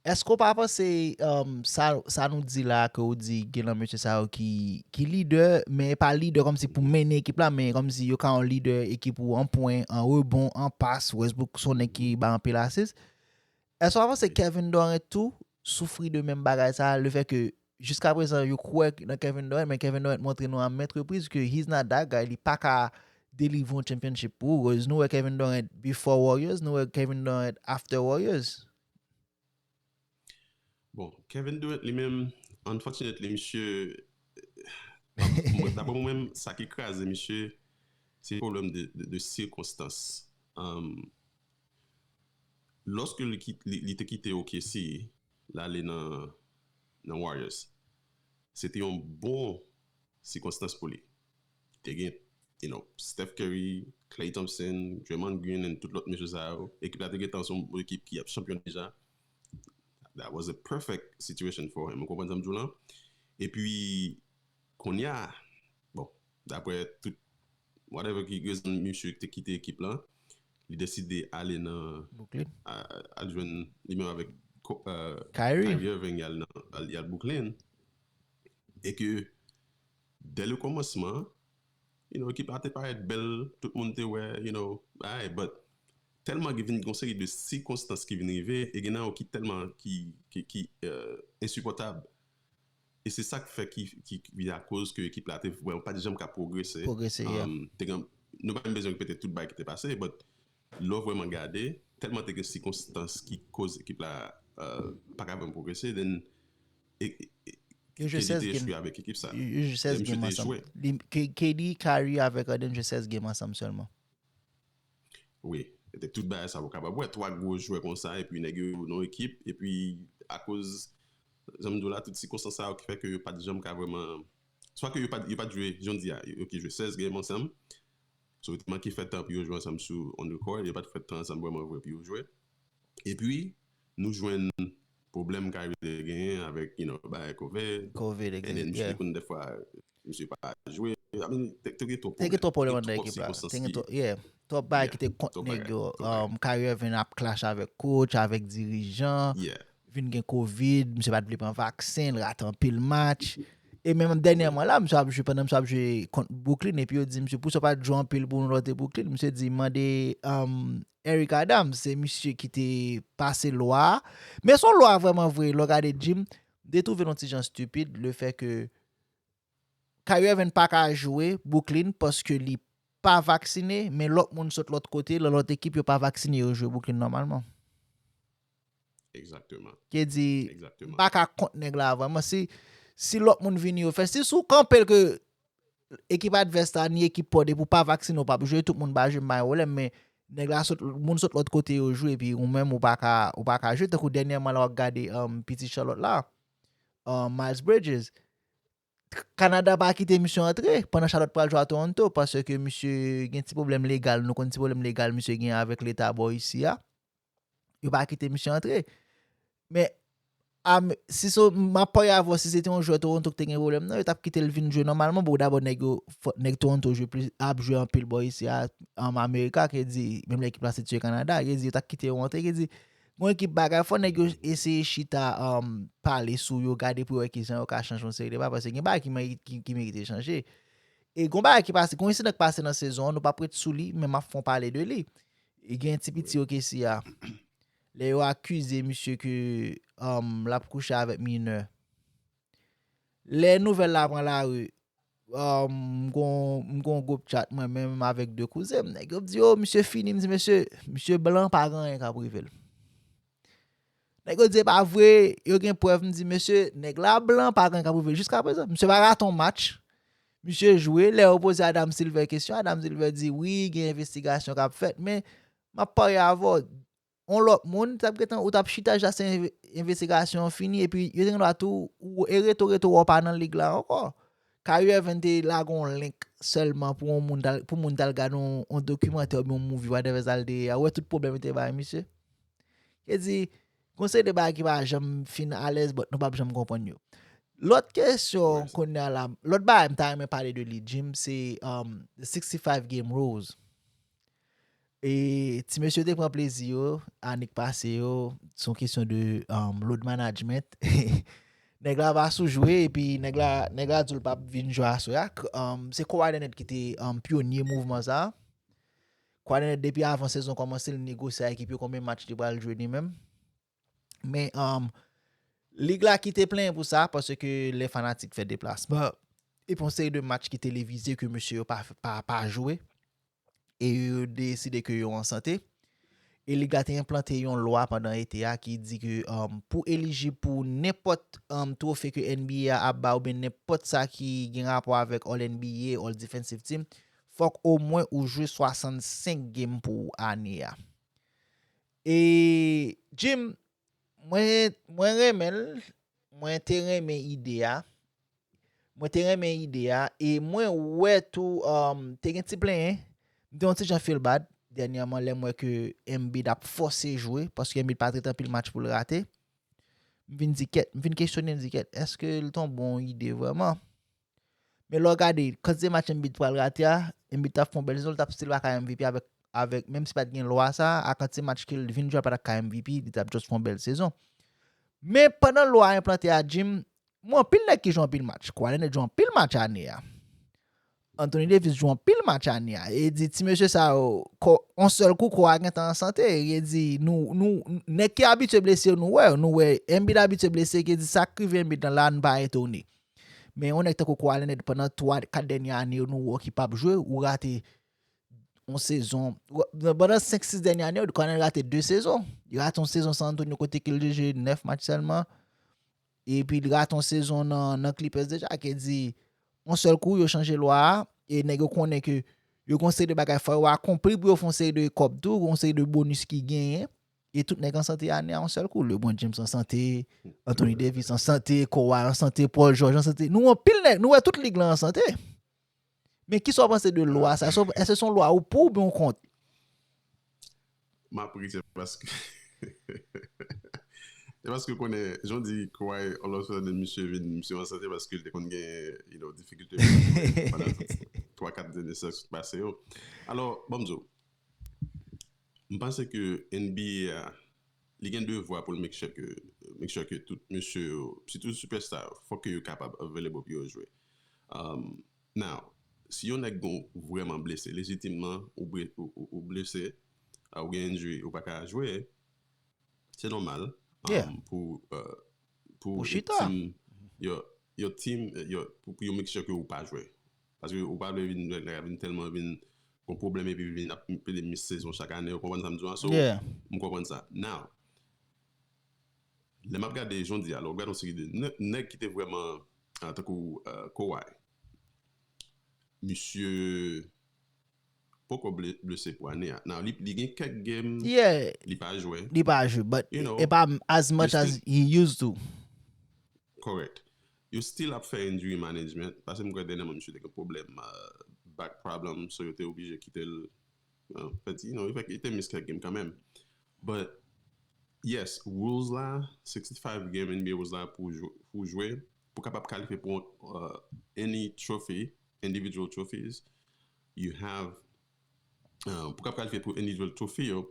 èske w pa panse um, sa, sa nou di la ke w di gen nan mesye sa yo ki, ki lidè, men pa lidè kòmsi pou mennen ekip la, men kòmsi yo ka yon lidè ekip ou an pwen, an rebon, an pas, Westbrook se yon nèg ki bay anpil asis. Èske w pa panse Kevin Durant tou soufri de menm bagay sa, le fè ke jiska prezan yo kwè nan Kevin Durant, men Kevin Durant montre nou a maintes reprises ke he's not that guy, li pa ka delivre yon championship pou Warriors. Nou wè Kevin Durant before Warriors, nou wè Kevin Durant after Warriors. Bon, Kevin Durant li menm, unfortunately, misye, mwen, dapre mwen menm, sa ki kraze misye, se pwoblèm de, de, de sikonstans. Um, lòske li, kit- li, li te kite O K C, l ale nan, nan Warriors, se te yon bon sikonstans pou li. Te gen, you know, Steph Curry, Klay Thompson, Draymond Green, and tout lòt mesye sa yo. Ekip la te gentan se yon ekip ki ap chanpyon deja. That was a perfect situation for him. Ou konprann sa m di w lan? Epi, kounye a, bon, dapre tout, whatever ki rezon misye te kite ekip la, li deside ale nan, Brooklyn. a- al jwenn li menm avèk Ko- uh, Kyrie. Kyrie Irving, y al, nan, al, y al Brooklyn. E ke, dè le kòmansman, you know, ekip la te parèt bèl, tout moun te wè, you know, ay, but tèlman gen vin gon seri de sikonstans ki vin rive, e gen nan yo ki tèlman ki, ki, ki uh, ensipòtab. E se sa k fè ki, ki, ki vin akoz ke ekip la te vrèman pa t janm ka pwogrese. Pwogrese, yeah. Um, te gen, nou pa menm bezwen repete tout bagay ki te pase, but lè w vrèman gade, tèlman te gen sikonstans ki koz ekip la uh, pa ka vrèman pwogrese, then e- e- Yo jwe K D sèz te game. Echwe avèk ekip sa. Yo jwe sèz Misye game te ansanm. echwe. Li- K- KD, Kyrie avèk Harden jwe sèz game ansanm sèlman. Wi, e te tout bagay sa ou kapab wè twa gwo jwè konsa epi nèg yo nan ekip epi akoz jan m di w la tout sikonstans sa yo ki fè ke yo pa t janm ka vrèman swa ke yo pa t- yo pa t jwe jan w di a yo ki jwe sèz game ansanm. So yo te manke fè tan pou yo jwe ansanm sou on the court, yo pa t fè tan ansanm vrèman vre pou yo jwe. Epi nou jwenn pwoblèm Kyrie te genyen avèk you know bagay covid. Covid, And then misye yeah. te konn dèfwa misye pa jwe. I mean, te te gen twòp Te gen twòp pwoblèm pwoblèm, anndan gen twòp ekip la. Te gen sikonstans twòp, ki, yeah. Twòp bagay yeah, ki te kont twòp nèg bagay, yo. Twòp bagay. Um, Kyrie Irving ap clash avèk coach, avèk dirijan. Yeah. Vin gen covid, misye pa t vle pran vaksen, l rate anpil match. E menm dènyèman la, misye ap jwe pandan misye ap jwe kont Brooklyn, epi yo di misye pou sa w pa t jwe anpil pou nou lè w te Brooklyn. Misye di mande um, Eric Adams, se misye ki te pase lwa a. Men se yon lwa vrèman vre, lè w gade Jim, m te twouve l yon ti jan stupid, le fè ke Kyrie Irving pa ka jwe Brooklyn paske li pa vaksine, men lòt moun sot lòt kote, nan lòt ekip yo pa vaksine, yo jwe Brooklyn nòmalman. Exactement. Ki di, Exactement. M pa ka kont nèg la vrèman. Si, si lòt moun vini yo fè, si sou kanpe l ke ekip advès la, ni ekip pa w, depi w pa vaksine, w p ap jwe, tout moun pa jwe, m pa gen pwoblèm, men nèg la sot, moun sot lòt kote yo jwe, epi ou menm ou pa ka, ou pa ka jwe. Tankou dènyèman la, w ap gade um, piti Charlotte la, um, Miles Bridges. Kanada pa kite misye antre pandan Charlotte pral jwe a Toronto, paske misye gen ti pwoblèm legal. Nou konn ti pwoblèm legal misye gen avèk leta bò isi a. Yo pa kite misye antre. Men am, si so, m ap parye avè w, si se te yon jwè Toronto ki te gen pwoblèm nan, yo t ap kite l vin jwe nòmalman. Bon, dabò nèg yo, fò- nèg Toronto jwe plis, ap jwe anpil bò isi a, an Amerika, ki di, menm lè ekip la sitiye Kanada, ki di, yo t ap kite yo antre, ki di, gon ekip bagay, fò nèg yo eseye chita um, pale sou yo, gade pou yo wè kijan yo ka chanje yon seri de bagay, paske gen bagay ki, meri- ki, ki merite chanje. E gon bagay ki pase, gon ensidan ki pase nan sezon an, nou p ap ret sou li, men m ap fè w pale de li. E gen ti piti yo ke si a. Lè yo akize misye ke um, l ap kouche avèk minè. Lè nouvèl la pran lari, um, m gon m gon gwoup chat mwen menm avèk de kouzen m. Nèg yo ap di, "Oh, misye fini." M di, "Mesye, misye blan, pa gen anyen k ap rive l." Nèg yo di, "E pa vre, yo gen prèv." M di, "Mesye, nèg la blan, pa gen anyen k ap rive l." Jiska prezan, misye pa rate yon match. Misye jwe, lè yo poze Adam Silver kesyon, Adam Silver di, "Wi, gen envestigasyon k ap fèt, men m ap parye avè w, yon lòt moun, t ap gentan, ou t ap chita jase enve- envestigasyon an fini, epi yo te gen dwa tou, ou e reto, reto, wè w pa nan lig la ankò." Kyrie Irving te lage yon link sèlman pou yon moun t al, pou moun t al gade yon, yon dokimantè oubyen yon movie, whatever sa l te ye a, ou wè tout pwoblèm yo te bay misye. Ki di, gon seri de bagay ki pa janm fin alèz, but nou p ap janm konprann yo. Lòt kesyon kounye a la, lòt bagay m ta renmen pale de li, Jim, se um, the sixty-five game rules. E ti mesye te pran plezi yo, ane k pase yo, se yon kesyon de um, load management. Nèg la pa sou jwe, epi nèg la, nèg la di l p ap vin jwe aswè a. K- um, se Kawhi Leonard ki te um, pyonye mouvman sa. Kawhi Leonard, depi avan sezon kòmanse, li negosye ak ekip yo konbyen match li pral jwe li menm. Men um, lig la kite plenyen pou sa, paske lè fanatik fè deplasman, epi yon seri de match ki televize ke mesye yo pa, pa, pa jwe, e yo deside ke yo an sante. E lig la te enplante yon lwa pandan ete a ki di ke um, pou elijib pou nenpòt um, twofe ke N B A a ap ba oubyen nenpòt sa ki gen rapò avèk All N B A, All Defensive Team, fòk omwen ou jwe swasannsenk game pou ane a. E Jim, mwen, mwen renmen l, mwen te renmen ide a. Mwen te renmen ide a, e mwen wè tou, um, te gen ti plenyen. M te yon ti jan feel bad dènyèman lè m wè ke Embiid ap fòse jwe, paske Embiid pa t ret anpil match pou l rate. M vin di kèt, m vin kesyone, m di kèt, èske l t yon bon ide vrèman? Men lè w gade kantite match Embiid pral rate a, Embiid t ap fè yon bèl sezon, li t ap still pa ka M V P avèk, avèk, menm si pa t gen lwa sa, a kantite match ke l vin jwe, li pa t ap ka M V P, li t ap just fè yon bèl sezon. Men pandan lwa a enplante a, Jim, mwen anpil nèg ki jwe anpil match. Kawhi Leonard jwe anpil match ane a. Anthony Davis jwe anpil match ane a. E di ti mesye sa yo, kò, yon sèl kou kò a gentan an sante. E di nou, nou, nèg ki abitye blese yo, nou wè, nou wè Embiid abitye blese, ki di sa k rive Embiid nan la, n pa etone. Men yon nèg tankou Kawhi Leonard pandan twa, kat dènye ane yo, nou wè ki p ap jwe, ou rate yon sezon. Ou- Pandan senk sis dènye ane yo, Kawhi Leonard rate de sezon. Li rate yon sezon San Antonio kote ke l jwe nèf match sèlman. Epi li rate yon sezon nan, nan Clippers deja, ki di, yon sèl kou, yo chanje lwa a, e nèg yo konnen ke yo gon seri de bagay fò yo akonpli pou yo fè yon seri de kòb tou, gon seri de bonis ki genyen. E tout nèg an sante ane a yon sèl kou. LeBron James an sante, Anthony Davis an sante, Kawhi an sante, Paul George an sante. Nou anpil nèg, nou wè tout lig la an sante. Men kisa w panse de lwa sa? Èske se yon lwa ou pou oubyen ou kont? M ap ri, se paske E paske w konnen, jan w di, Kawhi, all of a sudden, misye vin, misye an sante paske l te konn gen, you know, difikilte pou l jwe pandan twa kat dènye sezon ki pase yo. Alò, ban m di w, m panse ke N B A a, li gen devwa pou l make sure ke, make sure ke tout mesye yo, sitou superstar yo, fòk ke yo kapab available pou yo jwe. Um, now, si yon nèg gon vrèman blese, lejitimman, ou, bre- ou, ou, ou blese, ah, ou gen injury, ou pa ka jwe, se nòmal. Yeah. Um, pou, uh, pou Pou chita. Team, yo, yo team, yo, pou, pou yo make sure ke ou pa jwe. Paske ou pa vle vin, vin tèlman vin gon pwoblèm epi vin ap pede mis sezon chak ane, ou konprann sa m di w an? So, Yeah. m konprann sa. Now, lè m ap gade jan w di a, lè w gade yon seri de nè- nèg ki te vrèman, ah, tankou, uh, Kawhi, misye poko ble- blese pou ane a. Now, li, li gen kèk game, Yeah. Li pa jwe. Li pa jwe, but You know, e pa as much you as still- he used to. Correct. Yo still ap fè injury management. Paske m kwè dènyèman misye te gen pwoblèm, uh, back problem, so yo te oblije kite l. Uh, fè ti, you know, li fè, li te miss kèk game kanmenm. But, yes, rules la, sixty-five game N B A rules la pou jwe, pou jwe, pou kapab kalifye pou uh, any trophy, individual trophies, you have, uh, pou kapab kalifye pou individual trophy yo,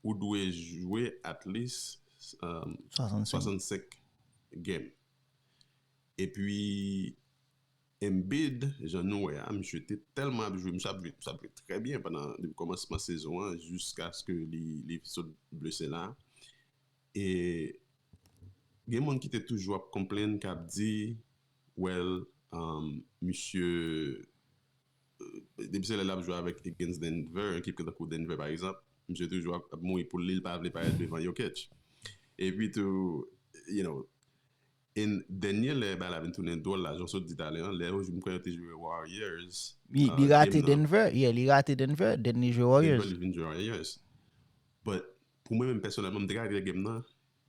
ou dwe jwe at least um, Swasannsenk. Swasannsenk game. Epi, Embiid, jan nou wè a, misye te tèlman ap jwe, misye ap jwe, misye ap jwe trè byen pandan, depi kòmansman sezon an, jiskaske li, li sot blese la. E gen moun ki te toujou ap konplenn, k ap di, well, um, misye, euh, depi se lè l ap jwe avèk against Denver, ekip ki tankou Denver, pa egzanp, misye toujou ap, ap mouri pou li, li pa vle parèt devan Jokic. Epi tou, you know, e dènye lè bagay la vin tounen dwòl la, jan w sot di talè an, lè yo, m kwè yo te jwe Warriors, Li, uh, li rate game nan. Denver. Yeah, li rate Denver, then li jwe Denver, Warriors. Li vin jwe Warriors. But, pou mwen menm pèsonèlman, m te gade game nan,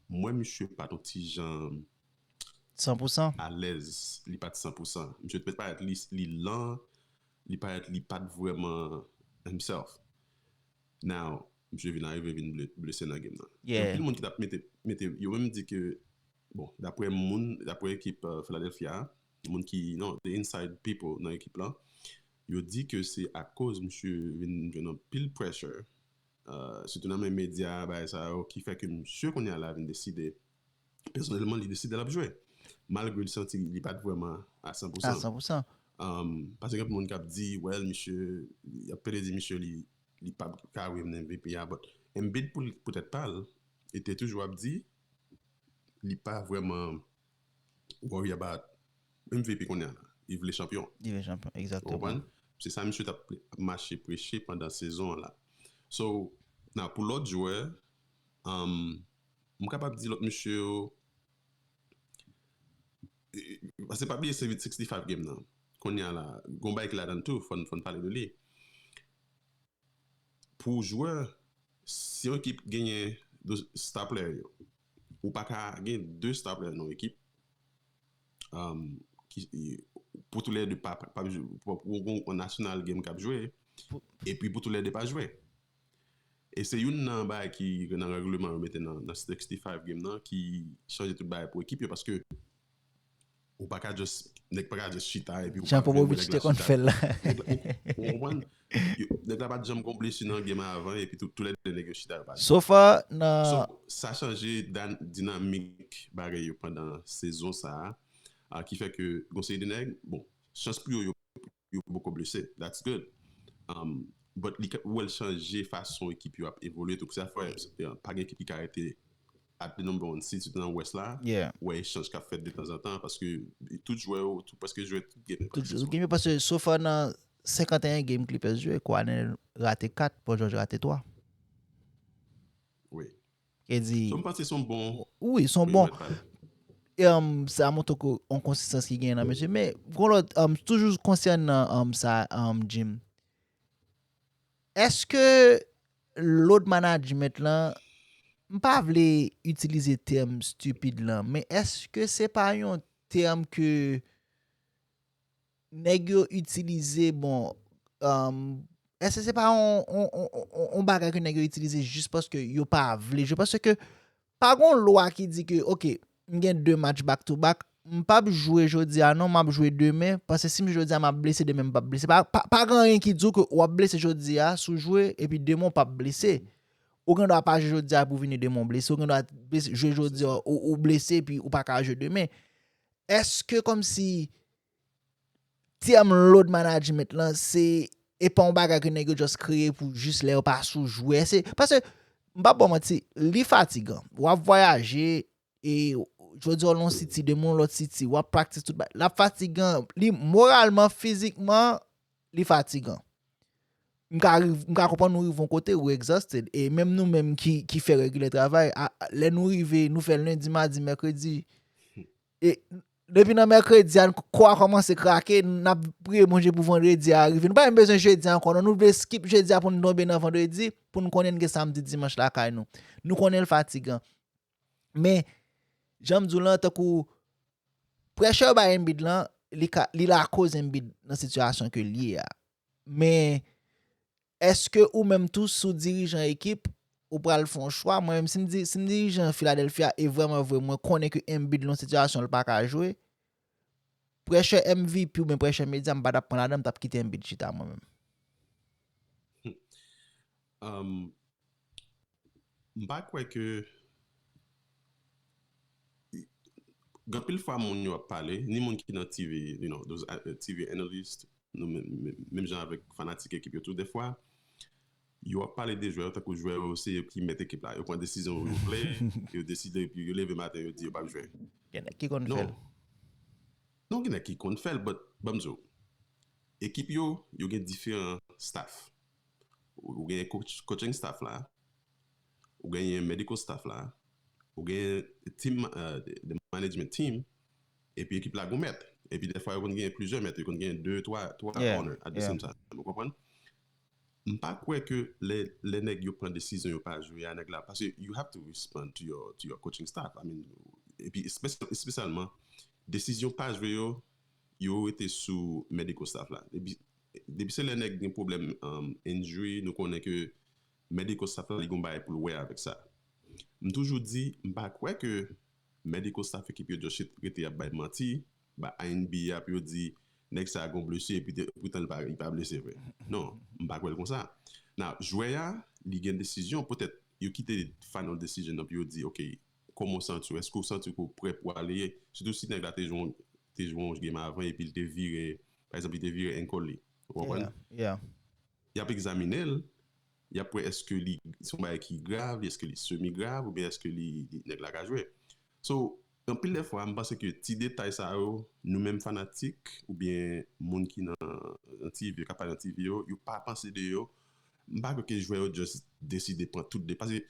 m wè misye pa t yon ti jan San pou san. Alèz, li pa t san pou san. Misye te parèt li, li lan, li parèt li pa t vrèman himself. Now, misye vin arive vin ble- blese nan game nan. Yeah. Anpil moun ki t ap mete, mete, yo menm di ke, bon, daprè moun, daprè ekip uh, Philadelphia, moun ki, non, the inside people nan ekip la, yo di ke se akoz misye vin jwenn anpil pressure, uh, sitou nan men medya, bagay sa yo, ki fè ke misye kounye a la vin deside, pèsonèlman, li deside l ap jwe. Malgre li santi li pa t vrèman a san pou A san. San pou san. Um, paske gen moun k ap di, well, misye, y ap pede di misye li, li pa ka win M V P a, but Embiid pou, poutèt pa l, li te toujou ap di, li pa vrèman worry about M V P kounye a la. Li vle chanpyon. Li vle chanpyon, Ou egzakteman. konprann? Se sa misye t ap mache preche pandan sezon an la. So, now, pou lòt jwè, um, m kapab di lòt mesye yo, e, e, paske pa bliye se sixty five game nan. Kounye a la, gon bagay ki ladan tou, fò n, fò n pale de li. Pou jwè, si yon ekip genyen de star player yo, ou pa ka gen de star player nan yon ekip, um, ki, pou tou lè de pa, pa, pa, pou, pou yon national game k ap jwe, Pou- epi pou tou lè de pa jwe. E se youn nan bagay ki nan règleman yo mete nan, nan sixty five game nan ki chanje tout bagay pou ekip yo, paske ou pa ka just, nèg pa ka just chita epi ou Jan pa vle wè Popovich nèg te la konn chita. fè l la. Ou konprann? Yo, nèg la pa t janm gon blesi nan game avan epi tou, tou lè de nèg yo chita yo pa jwe. So far, nan So, sa chanje dan- dinamik bagay yo pandan sezon sa a, a, ki fè ke gon seri de nèg, bon, chans pou yo, yo, yo poko blese. That's good. Um, but li ka- ou wè l chanje fason ekip yo ap evolye tou. Sa fè, uh, pa gen ekip ki ka rete at the number one seed, sitou nan West la. Yeah. Ou wè echanj k ap fèt de tanzantan, paske tout jwè yo, tout, prèske jwè tout game yo pa Tout t sou. Game yo, paske so far nan senkanteyen game Clippers jwe, Kawhi rate kat, Paul George rate twa. Wi. E di, So, m panse se yon bon wi, se yon wi, bon. mèt pale. E, um, sa montre ke yon konsistans ki gen nan mesye. Men, gon lòt, um, toujou konsènan, um, sa, um, Jim. Èske load management lan, m pa vle itilize tèm stupid lan, men èske se pa yon tèm ke nèg yo itilize, bon, um, èske se pa yon, yon, yon, yon, yon bagay ke nèg yo itilize jis paske yo pa vle jwe? Paske pa gen yon lwa ki di ke, ok, m gen de match back to back, m p ap jwe jodi a non, m ap jwe demen, paske si m jwe jodi a, m ap blese, demen m p ap blese. Pa, pa, pa gen anyen ki di w ke w ap blese jodi a, si w jwe, epi demen w p ap blese. Ou gen dwa pa jwe jodi a pou vini demen w blese, ou gen dwa blese, jwe jodi a, ou, ou blese, epi ou pa ka jwe demen. Èske kòmsi tèm load management lan, se, e pa yon bagay ke nèg yo just kreye pou jis lè yo pa sou jwè? Se, paske, m p ap ba w manti, li fatigan. W ap vwayaje, e jodi a w nan yon city, demen w lòt city, w ap practice tout bagay. L ap fatigan, li moralman, fizikman, li fatigan. M ka riv-, m ka konprann nou rive yon kote ou exhausted. E menm nou menm ki, ki fè regilè travay, a, a, lè nou rive, nou fè l lendi, madi, mèkredi. E depi nan mèkredi a, kò a kòmanse krake, n ap priye Bondye pou vandredi a rive. Nou pa menm bezwen jedi a ankò, non. Nou vle skip jedi a pou n tonbe nan vandredi, pou n konnen n gen samdi, dimanch lakay nou. Nou konnen l fatigan. Men, jan m di w lan, tankou pressure bay Embiid lan, li ka, li lakoz Embiid nan sitiyasyon ke l ye a. Men, èske ou menm tou, si w dirijan ekip, ou pral fè yon chwa? Mwen menm, si m di, si m dirijan Philadelphia, e vrèman vre, mwen konnen ke Embiid lan sitiyasyon l pa ka jwe, pressure M V P oubyen pressure medya, m pa t ap pran ladan, m t ap kite Embiid chita mwen menm. Um, m pa kwè ke gen anpil fwa moun yo ap pale, ni moun ki nan T V, you know, those uh, T V analyst, nou menm, menm, menm jan avèk fanatik ekip yo tou, defwa, yo ap pale de jwè yo tankou jwè yo se yo ki mèt ekip la. Yo pran desizyon yo vle, yo deside, epi yo leve maten, yo di yo p ap jwe. Gen nèg ki konn fè l. Non, gen nèg ki konn fè l, but ban m di w, ekip yo, yo gen diferan staff. Ou, ou gen coach, coaching staff la, ou gen medical staff la, ou gen team, uh, the management team, epi ekip la gon mèt. Epi defwa yo konn gen plizyè mèt, yo konn gen de, twa, twa Yeah, owner at the yeah. same time. Ou konprann? M pa kwè ke lè, lè nèg yo pran desizyon yo pa jwe a nèg la, paske you have to respond to your, to your coaching staff. I mean, epi espe-, espesyalman, desizyon pa jwe yo, yo rete sou medical staff la. Depi, depi se lè nèg gen pwoblèm um, injury, nou konnen ke medical staff la, li gon bagay pou l wè avèk sa. M toujou di, m pa kwè ke medical staff ekip yo just rete ap bay manti, ba N B A ap yo di, nèg sa gon blese, epi te, poutan li pa, li pa blese vre. Non, m pa kwè l konsa. Now, jwè a, li gen desizyon, petèt, yo kite final decision nan, pou yo di, ok, kòman w santi w? Èske w santi ke w prè pou ale? Sitou si nèg la te jwe, te jwe yon game avan, epi l te vire, pa egzanp, li te vire ankle li. Ou konprann? Yeah, yeah. Y ap egzamine l, y ap wè èske li se yon bagay ki grav, èske li semi grav, oubyen èske li, li nèg la ka jwe. So, anpil de fwa, m panse ke ti detay sa yo, nou menm fanatik, oubyen moun ki nan, nan T V, k ap pale nan T V yo, yo pa panse de yo. M pa kwè ke jwè yo just deside pran tout de, paske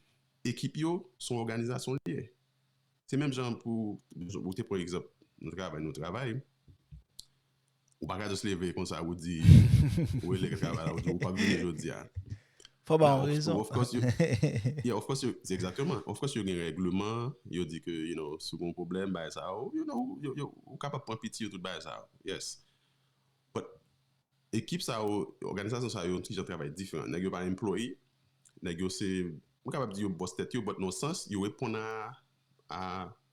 ekip yo, se yon òganizasyon li ye. Se menm jan pou, ou te pran egzanp, nou travay, nou travay. Ou pa ka just leve konsa, ou di, ou rele travay la, ou di, ou p ap vini jodi a. Fò ba Now, yon of, rezon. Of course, yo, yeah, of course, yo, se egzakteman. Of course, yo gen règleman, yo di ke, you know, si w gen yon pwoblèm, bagay sa yo, you know, yo, yo, ou kapab pran piti yo, tout bagay sa yo. Yes. But, ekip sa yo, òganizasyon sa yo, yon ti jan travay diferan. Nèg yo pa employee, nèg yo se, mwen kapab di yo bòs tèt yo, but nan sans, yo reponn a, a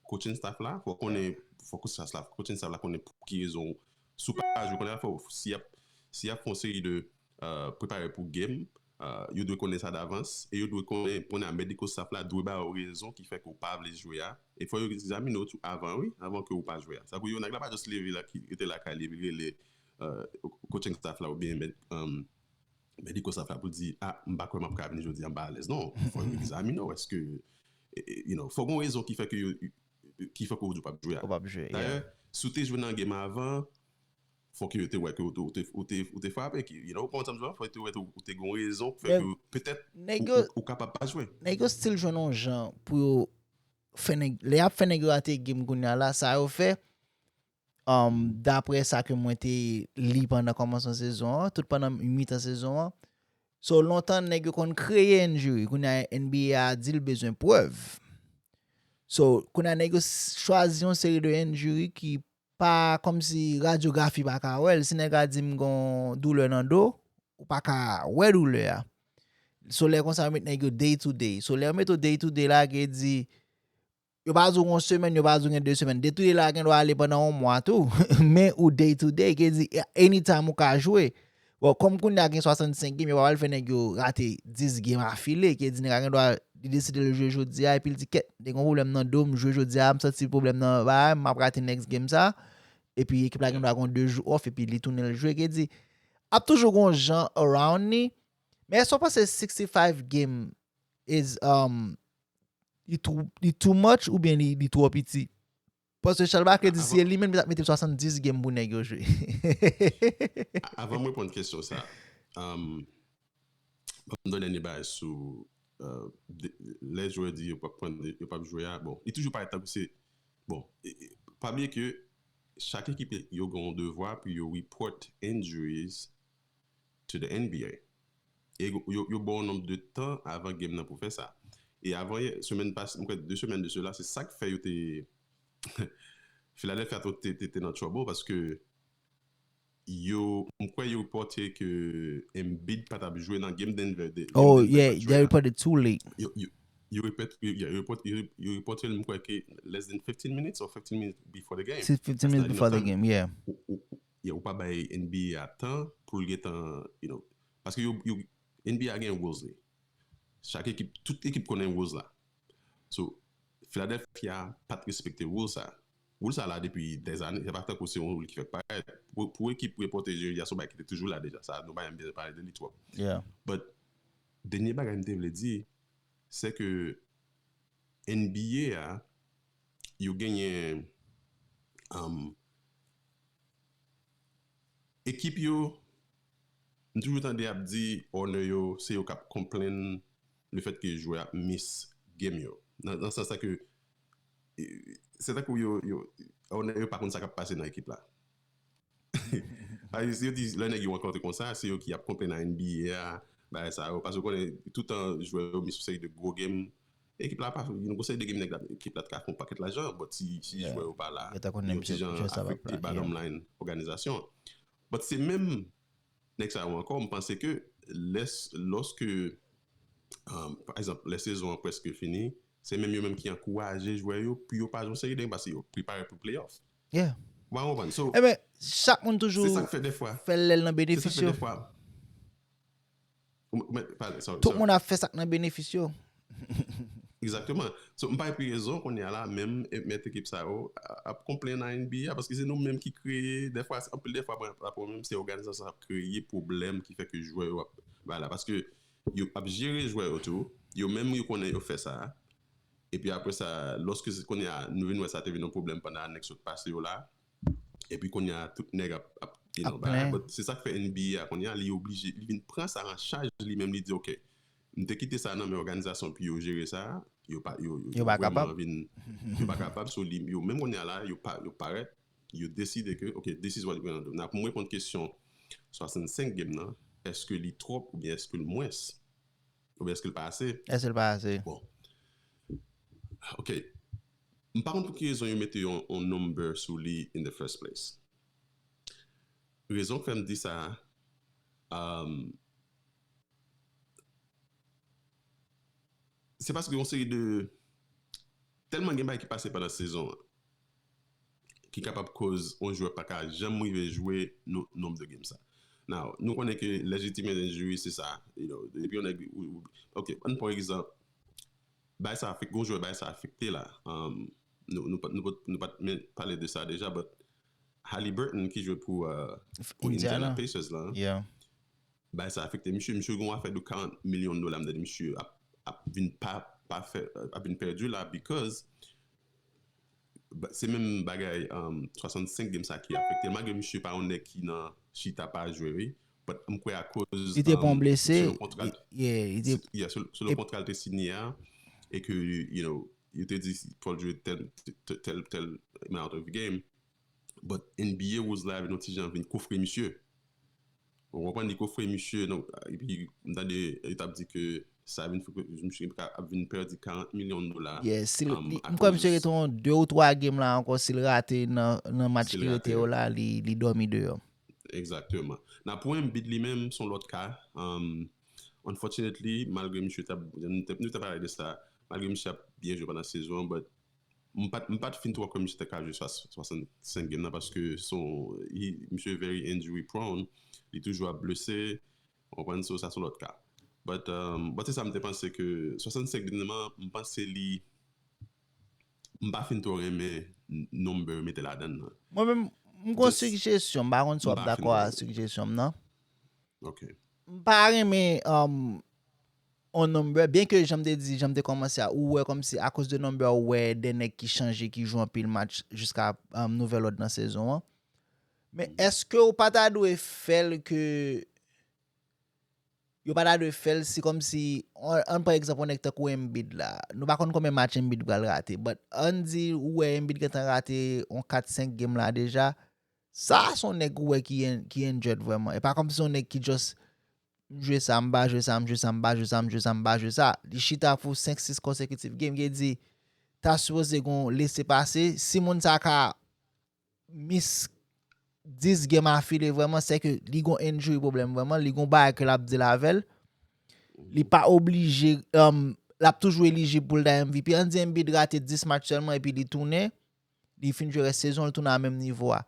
coaching staff la, fò konnen, fò coaching staff la, coaching staff la konnen pou ki rezon, si w pa jwe kounye a, fò, si y ap, si y ap fè yon seri de, euh, prepare pou game, euh, yo dwe konnen sa davans, e yo dwe konnen, konnen medical staff la dwe ba yo rezon ki fè ke w pa vle jwe a, e fò yo egzamine w tou avan, wi, avan ke w pa jwe a. Sa pou yo, nèg la pa just leve la, ki rete lakay li, epi rele, euh, coaching staff la, oubyen, men, um, medical staff la pou di, ah, m pa kwè m ap ka vin jodi a, m pa alèz. Non, fò yo egzamine w, èske, eh, eh, you know, fò gon rezon ki fè ke yo, ki fè ke w di w p ap jwe a. Ou p ap jwe, yeah. Dayè, si w te jwe nan game avan, fò ke yo te wè ke ou te, ou te, ou te, ou te frape, ki, you know, konprann sa m di la, fò yo te wè tou, ou te gon rezon, fè Men, ke petèt nèg ou, yo, ou, ou kapab pa jwe. Nèg yo still jwenn yon jan pou yo fè nèg, lè y ap fè nèg yo rate game kounye a la, sa yo fè, um, daprè sa ke mwen te li pandan kòmansman sezon an, tout pandan mitan sezon an. So, lontan, nèg yo konn kreye injury. Kounye a, N B A a di l bezwen prèv. So, kounye a, nèg yo s-, chwazi yon seri de injury ki pa kòmsi radyografi pa ka wè l. Si nèg la di m gon doulè nan do, ou pa ka wè doulè a. So, lè konsa, yo met nèg yo day to day. So, lè yo met ou day to day la, ki di, yo pa di w gen yon semèn, yo pa di w gen de semèn. De tou de la gen dwa ale pandan yon mwa tou. Men ou day to day, ki di, anytime ou ka jwe. Bon, kòm kounye a gen swasannsenk game, yo pa pral fè nèg yo rate dis game afile, ki di nèg la gen dwa li deside l jwe jodi a, epi l di, kèt, te gen yon pwoblèm nan do m, jwe jodi a, m santi pwoblèm nan bagay, m ap rate next game sa. Epi ekip la gen dwa gen de jou off, epi li tounen l jwe, ki di, ap toujou gen yon jan around li. Men èske w panse sixty-five game is, um, li too, li too much oubyen li, li twò piti? Paske Charles Barkley di si e li menm li t ap mete swasanndis game pou nèg yo jwe. Avan m reponn kesyon sa, um, ban m di dènye bagay sou uh, de- lè jwè di yo p ap pran, yo p ap jwe a. Bon, li toujou parèt tankou se, bon, e- e- pa bliye ke chak ekip yo gen yon devwa pou yo report injuries to the N B A. E yo, yo, yo ba w yon nonb de tan avan game nan pou fè sa. E avan yè, semèn pase, m kwè de semèn de sela, se sa k fè yo te Philadelphia te, te, te, te nan trouble paske yo, m kwè yo repòte ke Embiid pa t ap jwe nan game Denver. De, game Oh, Denver yeah, pa t jwe they a. Reported too late. Yo, yo, yo repòte, yo, yeah, yo repòte, yo, yo repòte l, m kwè ke less than fifteen minutes or fifteen minutes before the game. Fifteen minutes before the game, yeah. Ou, ou, ou- yeah, ou pa bay N B A a tan pou l gentan, you know, paske yo, yo, N B A gen rules li. Chak ekip, tout ekip konnen rules la. So, Philadelphia pa t respekte rules sa. Rules sa la depi dèzane, se pa tankou se yon rule ki fèk parèt. Pou, pou ekip repòte jodi a, se yon bagay ki te toujou la deja. Sa, nou pa menm bezwen pale de li twòp. Yeah. But, dènye bagay m te vle di, se ke N B A a, yo genyen, um, ekip yo, m toujou tande ap di owner yo, se yo k ap complain le fait que jwè ap miss game yo. Nan, nan sans sa ke, e, se tankou yo, yo, owner yo pa konn sa k ap pase nan ekip la. Ay, si yo di, lè nèg yo rankontre konsa, se yo ki ap complain a N B A a, bagay sa yo. Paske ou konnen, toutan jwè yo miss yon seri de gwo game, ekip la pa, yon gwo seri de game nèg la, ekip la t ka fè yon pakèt lajan, but si, si Yeah. jwè yo pa la, Yo ta konnen yon ti misye, jan jwè sa pa afekte plake, bottom yeah. Line òganizasyon. But se menm nèg sa yo ankò, m panse ke lès, lòske, um, pa egzanp, lè sezon an prèske fini, se menm yo menm ki ankouraje jwè yo pou yo pa jwe yon seri de game paske yo prepare pou playoff. Yeah. Ou pa konprann? So, Ebyen, chak moun se toujou sa k fè defwa. Fè lèl nan Se sa k benefis fè yo. Defwa. Ou- ou- Pale, sorry, Tout sorry. Moun ap fè sa k nan benefis yo. Egzakteman. So, m pa epi rezon kounye a la, menm e- mèt ekip sa yo a- ap konplenn a N B A a, paske se nou menm ki kreye, defwa, anpil defwa, mwen, apre menm, se òganizasyon ap kreye pwoblèm ki fè ke jwè yo ap, vwala, paske yo ap jere jwè yo tou, yo menm yo konnen yo fè sa, epi apre sa, lòske se kounye a, nou vin wè sa te vin yon pwoblèm pandan ane k sot pase yo la, epi kounye a, tout nèg ap, ap, you know, Ap bagay, plenyen. But se sa k fè N B A a kounye a, li oblije, li vin pran sa an chaj li menm, li di, ok, m te kite sa nan men òganizasyon pou yo jere sa, yo pa, yo, Yo pa kapab. Vin, yo pa kapab, so li, yo menm kounye a la, yo pa, yo parèt, yo deside ke, ok, this is what we're gonna do. Now, pou mwen reponn kesyon swasannsenk game nan, èske li twòp oubyen èske l mwens? Oubyen èske l pa ase? Èske l pa ase? Bon. Ok. M pa konn pou ki rezon yo mete yon, yon number sou li in the first place. Rezon k fè m di sa, um, se paske yon seri de, tèlman gen bagay ki pase pandan sezon an ki kapab koz yon jwè pa ka janm rive jwe nou, nonb de game sa. Now, nou konnen ke legitimate injury se sa, you know, depi yon nèg, ou- ou- ok, ann pran egzanp, bay sa afekte, gon jwè bay sa afekte la. Um, nou, nou, pa- nou, pa- nou pa t men pale de sa deja, but Halliburton ki jwe pou, uh, pou Indiana. Indiana Pacers la, Yeah. bay sa afekte misye, misye gon afè de karant milyon dola, m tande misye ap, ap vin pa, pa fè, ap vin pèdi la, because ba- se menm bagay, um, swasannsenk game sa ki afekte l, malgre misye pa yon nèg ki nan chita pa jwe, wi, but m kwè akoz Li te pran um, blese. se yon kontra, Li- Yeah, li te se- yeah, se, se yon kontra l te sinye a, e ke, you know, yo te di fò l jwe tel, tel, tel amount of game, but N B A rules la vin yon ti jan vin kofre misye. Ou konprann, li kofre misye, non, epi m tande yo t ap di ke sa vin fè ke misye ap vin pèdi karant milyon dola. Yeah, si l- um, li- a m kwè misye koz- rete yon de ou twa game la ankò, si l rate nan, nan match Si l ki rete rate yo yo. La, li, li dòmi deyò. Egzakteman. Nan pou Embiid li menm, se yon lòt ka. Um, unfortunately, malgre misye t ap, nou te, nou te pale de sa, malgre misye ap byen jwe pandan sezon an, but m pa t, m pa t fin twò kwè misye te ka jwe swasann senk game nan, paske se yon, he, misye very injury prone, li toujou ap blese, w konprann, so sa se yon lòt ka. But, um, but se sa m te panse ke swasann senk game nan, m panse li, m pa fin twò renmen n-, number yo mete ladan l nan. Mwen menm, m gon sijesyon, m pa konn si w ap dakò a sijesyon m nan. Ok. M pa renmen, um, on number, byen ke jan m te di, jan m te kòmanse a, ou wè kòmsi akoz de number, ou wè de nèg ki chanje, ki jwe anpil match jiska, um, nouvèl òd nan sezon an. Men èske ou pa ta dwe fè l ke, yo pa ta dwe fè l si kòmsi, ann, ann pran egzanp, yon nèg tankou Embiid la. Nou pa konn konbyen match Embiid pral rate, but ann di ou wè Embiid gentan rate yon kat senk game la deja. Sa se yon nèg ou wè ki, ki injured vrèman. E pa kòmsi se yon nèg ki just, m jwe sa, m pa jwe sa, m jwe sa, m pa jwe sa, m jwe sa, m pa jwe sa. Li chita pou senk, sis consecutive game. Ki di, ta sipoze gon lese pase. Si moun sa ka miss dis game afile vrèman, se ke li gon injury problem vrèman, li gon bagay ke l ap deal avè l. Li pa oblije, um, l ap toujou elijib pou l ta M V P. Ann di Embiid rate dis match sèlman epi li tounen, li fin jwe rès sezon, li tounen a menm nivo a.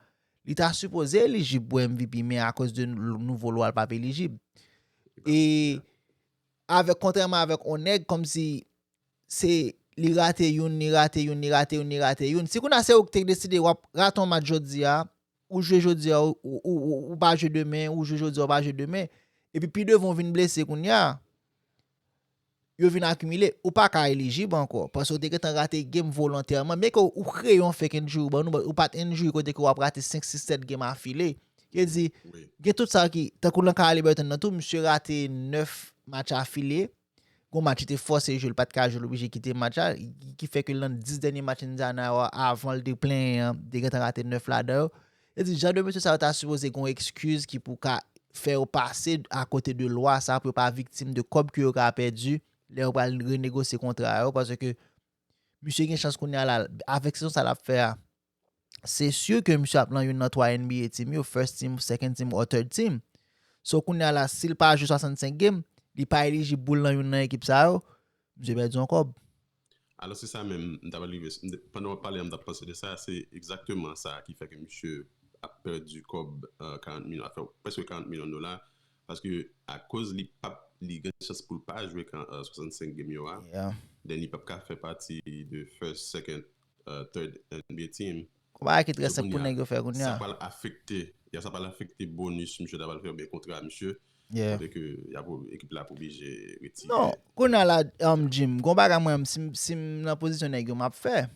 Li ta sipoze elijib pou M V P, men akoz de nou-, nouvo lwa, l p ap elijib. E avèk, kontrèman avèk on nèg, kòmsi se li rate youn, li rate youn, li rate youn, li rate youn. Si kounye a se ou ki te deside w ap rate yon match jodi a, ou jwe jodi a, ou, ou, ou, ou pa jwe demen, ou jwe jodi a, ou pa jwe demen, epi pi devan ou vin blese kounye a, yo vin akimile, ou pa ka elijib ankò, paske ou te gentan rate game volontèman, men ke ou kreye yon fake injury ban nou, ou pa t injury kote ke w ap rate senk, sis, sèt game afile. Ki di, gen tout sa ki, tankou nan ka Haliburton nan tou, misye rate nèf match afile, gon match li te fòse jwe, li pa t ka jwe, l oblije kite match la, ki, ki fè ke nan dis dènye match Indiana yo, avan l te plenyen an, te gentan rate nèf ladan yo. E di, jan de mesye sa yo ta sipoze gon ekskiz ki pou ka fè yo pase akote de lwa sa, pou yo pa viktim de kòb ke yo ka pèdi lè yo pral renegosye kontra yo, paske misye gen chans kounye a la, avèk sezon sa l ap fè a, se si ke misye ap nan youn nan twa N B A team yo, first team, second team, or third team. So kounye a la, si l pa jwe swasann senk game, li pa elijib pou l nan youn nan ekip sa yo, misye pèdi yon kòb. Alò, se sa menm, m t ap rive, m te, pandan w ap pale a, m t ap panse de sa, se egzakteman sa ki fè ke misye ap pèdi kòb, euh, karant milyon, ap fè prèske karant milyon dola, paske akoz li p ap, li gen chans pou l pa jwe kan, euh, swasann senk game yo a, then li p ap ka fè pati de first, second, euh, third N B A team. Konba a ki trè senp pou nèg yo fè kounye a. Sa pral afekte, ya, sa pral afekte bonus misye ta pral fè oubyen kontra misye. Kote ke y ap, ekip la ap oblije retire. Non, kounye a la, um, Jim, gon bagay mwen, si, si m nan pozisyon nèg yo, m ap fè.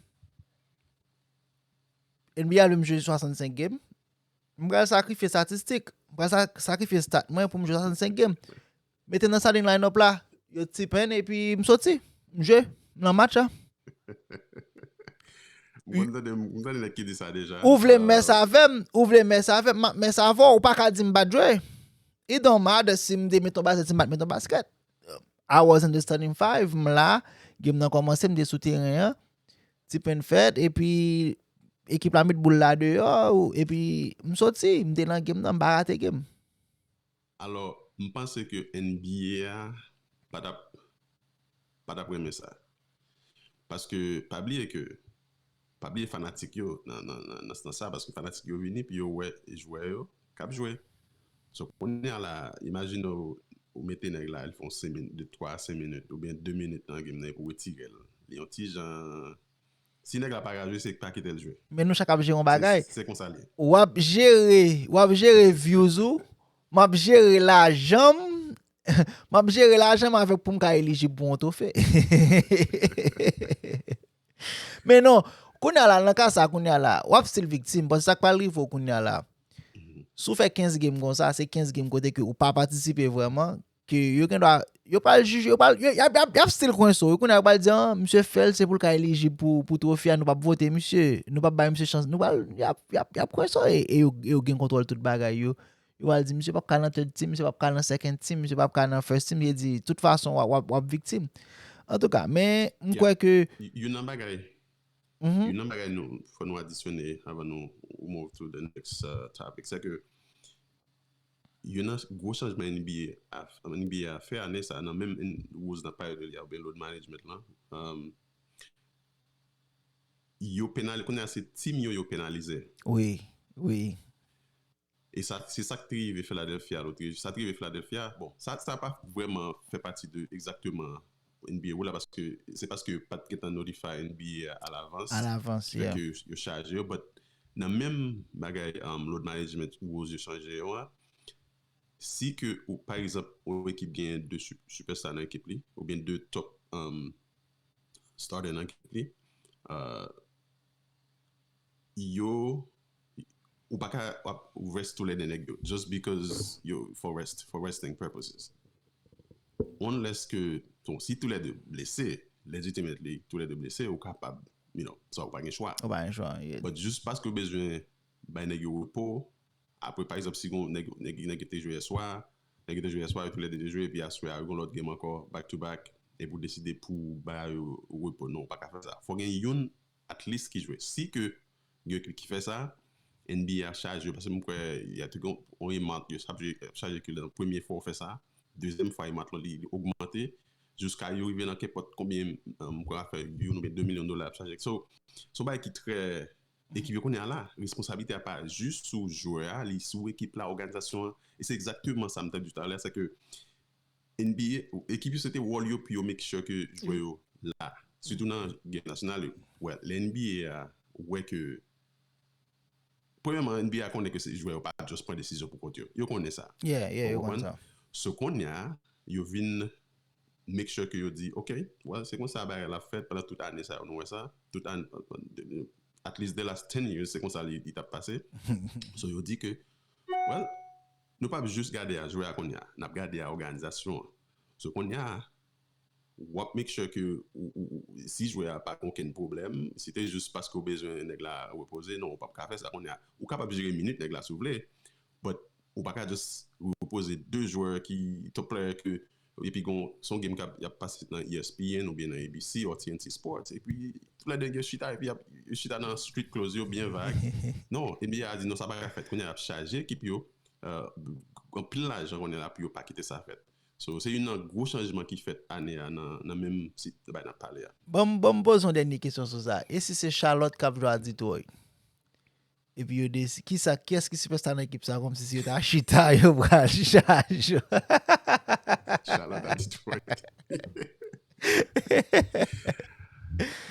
N B A vle m jwe swasann senk game. M pral sakrifye statistik. M pral sa-, sakrifye stat mwen pou m jwe swasann senk game. Mete nan starting line-up la, yo ti pen epi m soti. M jwe, m nan match la. M konn tande, m tande nèg ki di sa deja. Ou vle mès avè m, ou vle mès avè m, m ap mès avè w, ou pa ka di m pa t jwe. It don't matter si m te met yon baskèt, si m pa t met yon baskèt. I was in the starting five, m la, game nan kòmanse, m te sou teren an. Ti pen fèt, epi ekip la met boul la deyò, epi m soti, m te nan game nan, m pa rate game. Alò, m panse ke N B A a pa t ap, pa t ap renmen sa. Paske, pa bliye ke, pa bliye fanatik yo nan, nan, nan, nan sans sa, paske fanatik yo vini, pou yo wè jwè yo k ap jwe. So, kounye a la, imajine w, ou mete nèg la, li fè yon senk minit, de twa a senk minit, oubyen de minit nan game nan, epi w retire l. Li yon ti jan, si nèg la pa ka jwe, se pa kite l jwe. Men nou chak ap jere yon bagay. Se, se konsa l ye. W ap jere, w ap jere views ou, m ap jere lajan m, m ap jere lajan m avèk pou m ka elijib pou yon twofe. Men non, kounye a la, nan ka sa, kounye a la, w ap still viktim, paske sa k pral rive w kounye a la. Si w fè kenz game konsa, se kenz game kote ke ou pa patisipe vrèman, ke yo gen dwa, yo pral jije, yo pral, yo, y ap, y ap, y ap still kwense w. Kounye a, yo pral di, ah, misye fè l, se pou l ka elijib pou, pou twofe a, nou p ap vote misye, nou p ap bay misye chans, nou pral, y ap, y ap, y ap kwense w, e, e yo, e yo gen kontwòl tout bagay yo. Yo pral di, misye p ap ka nan third team, misye p ap ka nan second team, misye p ap ka nan first team, yo di, tout fason, w ap, w ap, w ap viktim. Antouka, men, m kwè ke. Y-, youn nan bagay, youn nan bagay nou, fò nou adisyone avan nou move to the next, uh, topic, se ke youn nan gwo chanjman N B A a, N B A a fè ane sa, nan menm rules nan pale de li a, oubyen load management lan, um, yo penalize, kounye a se team yo, yo penalize. Wi, wi. E sa, se sa k te rive Philadelphia lòt jou. Sa te rive Philadelphia, bon, sa, sa pa vrèman fè pati de egzakteman N B A rule la, paske se paske yo pa t gentan notify N B A alavans. Alavans, Ki fè ke yo chaje yo, but nan menm bagay um, load management rules yo chanje yo a, si ke ou, pa egzanp, yon ekip gen de superstar nan ekip li, oubyen de top um, starter nan ekip li, uh, yo ou pa ka ap rest toulède nèg yo just because yo for rest for resting purposes, unless ke bon, si toulède blese, legitimately toulède blese, ou kapab, you know, sa ou pa gen chwa. Ou pa gen chwa, yeah. But just paske ou bezwen bay nèg yo repo, apre pa egzanp si gon nèg nèg nèg yo te jwe yèswa, nèg yo te jwe yèswa, yo toulède te jwe, epi aswè a yo gon lòt game ankò, back to back, epi ou deside pou ba yo repo, non, ou pa ka fè sa. Fò gen youn at least ki jwe. Si ke gen ekip ki fè sa, N B A ap chaje yo, paske m kwè y a te gen yon amount yo ap chaje ke nan premye fwa ou fè sa, dezyèm fwa amount lan li ogmante jiska yo rive nan kenpòt konbyen, m kwè ap fè youn oubyen de milyon dola ap chaje. So se yon bagay ki trè, ekip yo kounye a la, responsablite a pa jis sou jwè a, li sou ekip la, òganizasyon an. E se egzakteman sa m t ap di talè, se ke N B A, ekip yo se te wòl yo pou yo make sure ke jwè yo la. Sitou nan game nasyonal yo. Well, lè N B A a wè ke premyèman, N B A konnen ke se jwè yo pa just pran desizyon pou kont yo. Yo konnen sa. Yeah, yeah, yo konnen sa. So kounye a, yo vin make sure ke yo di, ok, well, se konsa bagay la fèt pandan tout ane sa yo, nou wè sa, tout ane, at least the last ten years, se konsa li, li t ap pase. So yo di ke, well, nou p ap jis gade a jwè a kounye a, n ap gade a òganizasyon an. So kounye a, w ap make sure ke ou, ou, ou, si jwè a pa gen okenn pwoblèm, si te jis paske w bezwen nèg la repoze, non, ou p ap ka fè sa kounye a. Ou kapab jere minit nèg la si w vle, but ou pa ka just repoze de jwè ki top player ke epi gon se yon game k ap y ap pase nan E S P N oubyen nan A B C or T N T Sports, epi toulède yo chita epi y ap yo chita nan street clothes yo byen vag. Non, N B A a di non, sa pa ka fèt. Kounye a y ap chaje ekip yo, euh, anpil lajan kounye a la pou yo pa kite sa fèt. So se youn nan gwo chanjman ki fèt ane a nan nan menm sit bay n ap pale a. Ban m ban m poze yon dènye kesyon sou sa. E si se Charlotte k ap jwe a Detroit? Epi yo desi kisa kiyès ki sipèsta nan ekip sa, kòmsi si yo ta chita yo pral chaje. Charlotte a Detroit.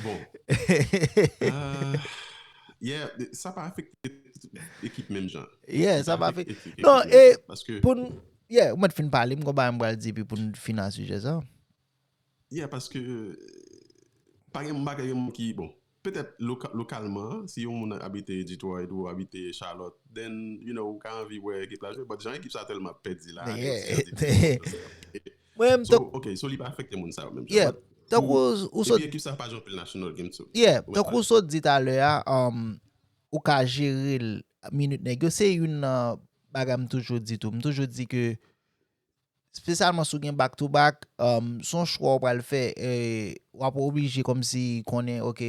Bon. Uh, yeah, sa pa afekte ekip menm jan. Yeah, sa pa afekte. Non, e paske pou n, yeah, ou mèt fin pale, m gon bagay m pral di epi pou n fin nan sijè sa. Yeah, paske pa gen bagay gen moun ki, bon, petèt loka, lokalman, si yon moun abite Detroit ou abite Charlotte, then, you know, ou ka anvi wè ekip la jwe, but jan ekip sa tèlman ap pèdi la, Mwen menm so, ok, so li pa afekte moun sa yo menm jan. Yeah, tankou ou sot Epi ekip sa pa jwe anpil national game too. Yeah, tankou ou sot di talè a, um, ou ka jere l minit nèg yo, se youn nan bagay m toujou di tou. M toujou di ke espesyalman si w gen back to back, um, se yon chwa w pral fè, e w ap oblije kòmsi konnen, ok,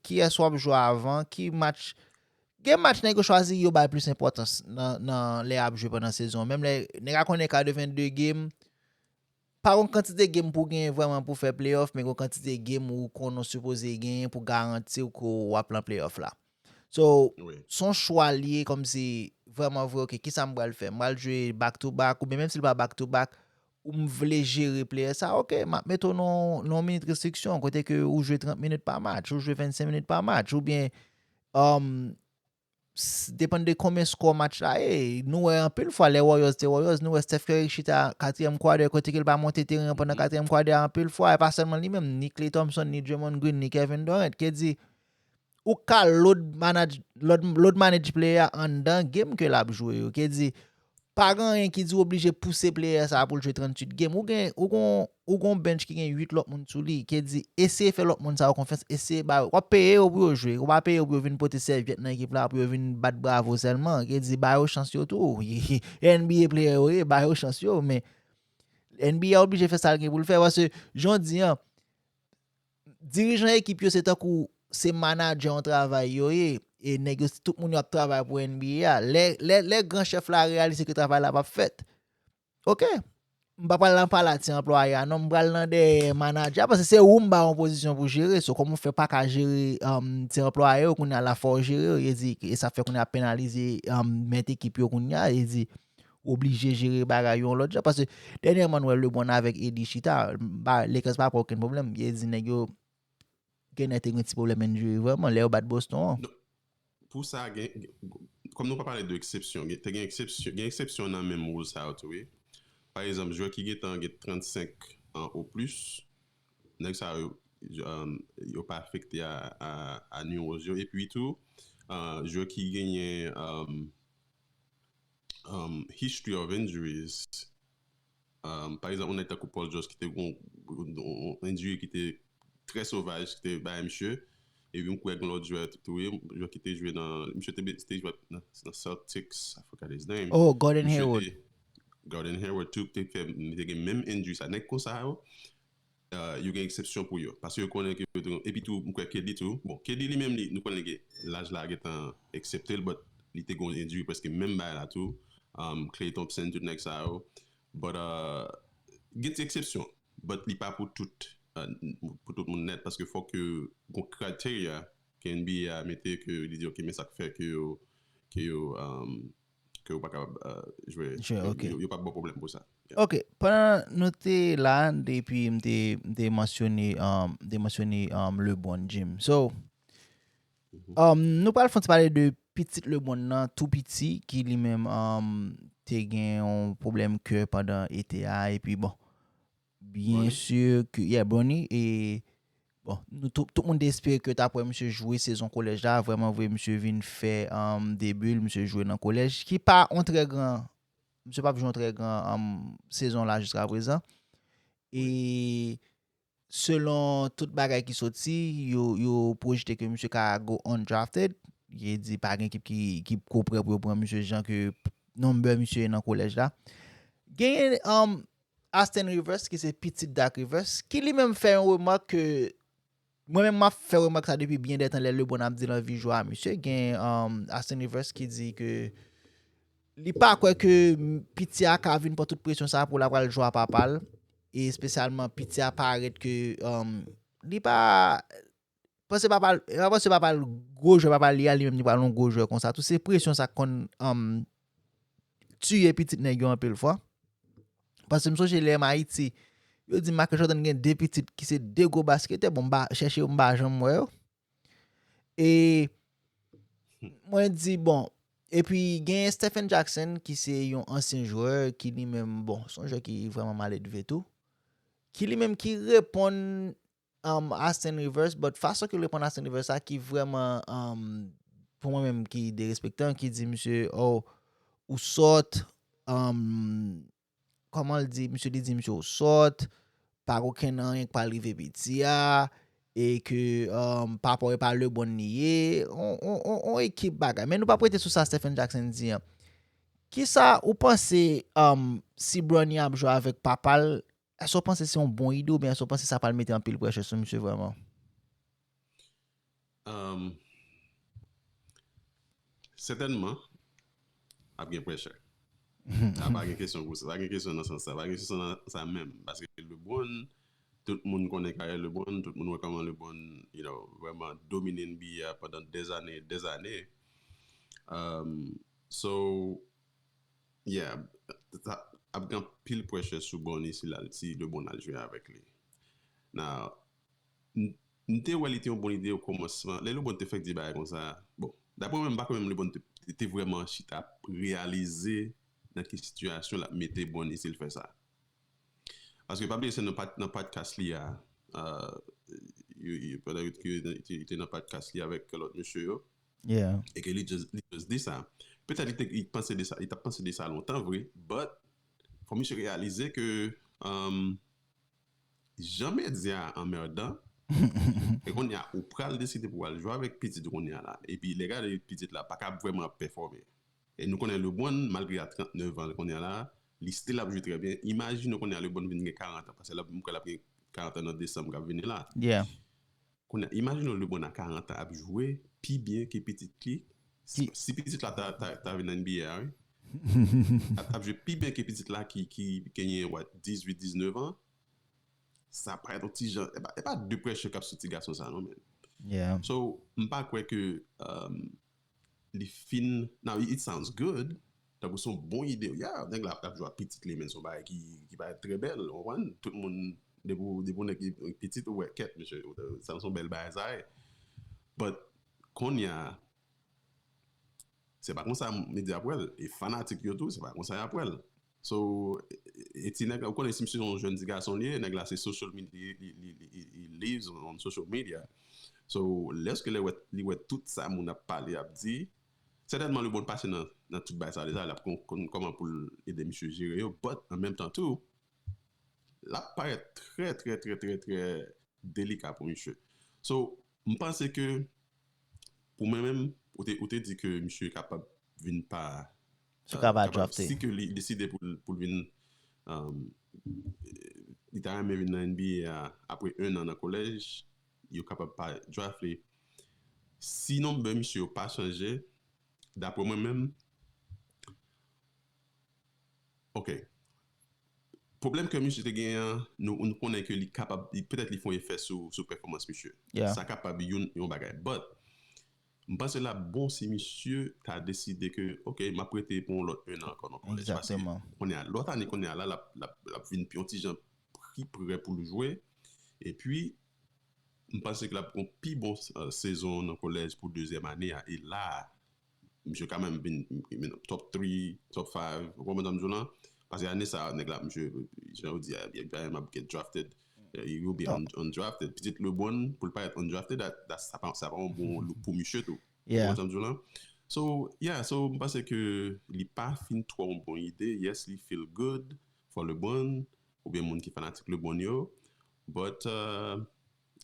kiyès w ap jwe avan, ki match. Gen match nèg yo chwazi yo bay plis enpòtans nan, nan lè y ap jwe pandan sezon an. Menm lè nèg a konnen ka de vennde game, pa gon kantite game pou w genyen vrèman pou fè playoff, men gon kantite game ou konnen w sipoze genyen pou garanti w ke w ap nan playoff la. So, se yon chwa l ye kòmsi vrèman vre, ok, kisa m pral fè? M pral jwe back to back, oubyen menm si l pa back to back, ou m vle jere player sa, ok, m ap mete w nan nan yon minit restriksyon, kote ke ou jwe trant minit pa match, ou jwe vennsenk minit pa match, oubyen um, depann de konbyen skò match la ye. Nou wè anpil fwa lè Warriors te Warriors, nou wè Steph Curry chita katriyèm kwadè kote ke l pa monte teren an pandan katriyèm kwadè a anpil fwa, e pa sèlman li menm, ni Klay Thompson, ni Draymond Green, ni Kevin Durant. Ke di, ou ka load manage, load, load manage player a anndan game ke l ap jwe yo. Ke di, pa gen anyen ki di w oblije pouse player sa a pou l jwe tranntuit game. Ou gen, ou gon, ou gon bench ki gen uit lòt moun sou li. Ke di, eseye fè lòt moun sa yo konfyans, eseye ba yo. W ap peye yo pou yo jwe. Ou pa peye yo pou yo vin pote sèvyèt nan ekip la, pou yo vin bat bravo sèlman. Ke di, ba yo chans yo tou. N B A player yo ye, ba yo chans yo. Men N B A oblije fè sa l gen pou l fè. Paske, jan w di an, dirijan ekip yo se tankou se manadjè yon travay yo ye. E nèg yo, tout moun yo ap travay pou N B A a. Lè, lè, lè gran chèf la reyalize ke travay la p ap fèt, ok, m pa pral nan pala ti anplwaye a non, m pral nan dèyè manadjè a, paske se ou m ba yon pozisyon pou jere. So, kòman w fè pa ka jere um, ti anplwaye yo, kounye a la fò w jere yo, e di, e sa fè kounye a penalize um, mèt ekip yo kounye a, e di, oblije jere bagay yo yon lòt jan. Paske dènyèman, nou wè LeBron avèk A D chita, ba, Lakers pa pran okenn pwoblèm. E di, nèg yo genlè te gen ti pwoblèm injury vrèman, lè yo bat Boston an. Pou sa, gen, gen- kòm nou pa pale de eksepsyon, gen, te gen eksepsyon, gen eksepsyon nan menm rules sa yo tou, wi. Pa egzanp, jwè ki gentan gen trannsenk an o plis, nèg sa yo, um, yo pa afekte a, a, a new rules yo. Epi tou, uh, jwè ki genyen um, um, history of injuries, um, pa egzanp, yon nèg tankou Paul George ki te gon yon injury ki te trè sovaj, ki te bay misye. Epi m kwè gen lòt jwè tou, wi, jwè ki te jwe nan, misye te, te jwe nan, nan Celtics, I forgot his name. Oh, Gordon Hayward. Gordon Hayward tou, te fè, te gen menm injury sa. Nèg konsa yo, uh, yo gen eksepsyon pou yo. Paske yo konnen ke yo te, epi tou, m kwè K D tou. Bon, K D li menm, li, nou konnen ke laj la gentan aksepte l, but li te gon injury prèske menm bagay la tou. Um, Klay Thompson, tout nèg sa yo. But, uh, gen ti eksepsyon. But li pa pou tout, uh, pou tout moun nèt, paske fòk ke gon criteria ke N B A a mete, ke li di, ok, men sa k fè ke yo, ke yo, um, ke yo pa kapab uh, jwe. Yo, yo pa ba w pwoblèm pou sa. Ok, pandan nou te la, epi m te, m te mansyone, um, m te mansyone um, LeBron James. So, um, nou pral fè yon ti pale de pitit LeBron nan, tou piti, ki li menm um, te gen yon pwoblèm kè pandan ete a, epi bon, byen si ke, yeah, Bronny, e bon, nou tout, tout moun te espere ke ta pwè misye jwe sezon kolèj la, vrèman vre, misye vin fè um, de bul, misye jwe nan kolèj, ki pa yon trè gran, misye pa jwe yon trè gran um, sezon la jiska prezan. E selon tout bagay ki soti, yo, yo pwojte ke misye ka go undrafted. Ye di pa gen ekip ki, ki ko prè pou yo pran misye jan ke number misye ye nan kolèj la. Genyen um, Austin Rivers, ki se pitit Doc Rivers, ki li menm fè yon remak ke mwen menm m ap fè remak sa depi byen dètan lè LeBron ap di l anvi jwe a misye. Gen um, Austin Rivers ki di ke li pa kwè ke piti a ka vin pran tout presyon sa pou l ap al jwe a papa l, e espesyalman piti a parèt ke um, li pa panse papa l, pa panse papa l gwo jwè papa l li a, li menm li pral yon gwo jwè konsa tou. Se presyon sa k konn um, tiye pitit nèg yo anpil fwa. Paske m sonje lè m Ayiti, yo di Michael Jordan gen de pitit ki se de gwo basketè, bon, m pa chèche yo, m pa janm wè yo. E mwen di, bon, epi gen Stephen Jackson ki se yon ansyen jwè ki li menm, bon, se yon jwè ki vrèman maledve tou, ki li menm ki reponn um, Austin Rivers, but fason ke l reponn Austin Rivers sa ki vrèman um, pou mwen menm ki derespektan, ki di misye, oh, ou sòt, um, kòman l di, misye li di misye ou sòt, pa gen okenn anyen k pral rive piti a, e ke um, papa w e pa LeBron li ye, on, on, on, on ekip bagay. Men nou p ap rete sou sa Stephen Jackson di an. Kisa ou panse um, si Bronny ap jwe avèk papa l, èske w panse se yon bon ide oubyen èske w panse sa pral mete anpil pressure sou misye vrèman? Um, sètènman, ap gen pressure. A pa gen kesyon pou sa. Pa gen kesyon nan sans sa. Pa gen kesyon nan sa menm. Paske LeBron, tout moun konnen karyè LeBron, tout moun wè kòman LeBron, you know, vrèman domine N B A a pandan dèzane, dèzane. Um, so, yeah, sa ap gen anpil pressure sou Bronny si l al, si LeBron al jwe avèk li. Now, m te wè li te yon bon ide o kòmansman. Lè LeBron te fèk di bagay konsa, bon, daprè mwen, m pa kwè menm LeBron te, te vrèman chita ap reyalize nan ki sitiyasyon l ap mete Bronny si l fè sa. Paske pa bliye se nan, nan podcast li a, pandan yo te nan podcast li avèk lòt mesye yo, e ke li just, li just di sa. Petèt li te, li panse de sa, li t ap panse de sa lontan vre, but fò misye reyalize ke um, jan medya a anmèdan, e kounye a ou pral deside pou w al jwe avèk pitit ou kounye a la. Epi lè gade pitit la pa ka vrèman ap pèfòme. E nou konnen LeBron, malgre a trannèf an kounye a la, li still ap jwe trè byen. Imajine w kounye a LeBron vin gen karant an, paske l ap, m kwè l ap gen karant an nan desanm k ap vini la. Kounye a, imajine w LeBron a karant an ap jwe pi byen ke pitit li. Si, si pitit la ta, ta, ta vin nan N B A a, wi. ap, ap jwe pi byen ke pitit la ki, ki genyen, what, dizuit, diznèf an. Sa parèt yon ti jan, e pa, e pa de pressure k ap sou ti gason sa non, men. Yeah. So, m pa kwè ke um, li fin, now it sounds good, tankou se yon bon ide, yeah, nèg la ap jwe ak pitit li, men se yon bagay ki, ki parèt trè bèl, ou konprann? Tout moun, depi w, depi w nèg ki pitit, ou wè, kèt, mesye, sa se yon bèl bagay sa ye. But, kounye a, se pa konsa medya ap wè l, e fanatik yo tou, se pa konsa y ap wè l. So, e ti nèg la, ou konnen si misye se yon jèn ti gason li ye, nèg la se social media, li, li, li, li lives on social media. So, lèske li wè, li wè tout sa moun ap pale, ap di, sètènman, LeBron pase nan, nan tout bagay sa deja, l ap konn, konn kòman pou l ede misye jere yo, but an menm tan tou, l ap parèt trè, trè, trè, trè, trè delika pou misye. So, m panse ke, pou mwen menm, ou te, ou te di ke misye kapab vin pa Misye kapab drafte. Si ke li deside pou, pou l vin, um, li ta renmen vin nan N B A a, apre en an nan kolèj, yo kapab pa draft li. Si nonbè misye yo pa chanje, dapre mwen menm, ok. Pwoblèm ke misye te genyen an, nou, nou konnen ke li kapab, li, petèt li fè yon efè sou, sou pèfòmans misye. Yeah. Sa kapab yon, yon bagay. But, m panse l ap bon si misye ta deside ke, ok, m ap rete pou yon lòt en an ankò nan kolèj. Paske Egzakteman. Kounye a, lòt ane, kounye a la, l ap, l ap, l ap vin yon ti jan pi prè pou l jwe. Epi, m panse ke l ap yon pi bon uh, sezon nan kolèj pou dezyèm ane a. E la, misye kanmenm vin, vin top three, top five, ou konprann sa m di w lan? Paske ane sa, nèg la, misye, jan yo di, a, M ap get drafted. Uh, he will be un, undrafted. Pitit LeBron, pou l parèt undrafted, that, that, sa pa, sa pa yon bon look pou misye tou. Yeah. Ou konprann sa m di w lan? So, yeah, so, m panse ke li pa fin twò yon bon ide. Yes, li feel good for LeBron, oubyen moun ki fanatik LeBron yo. But, uh,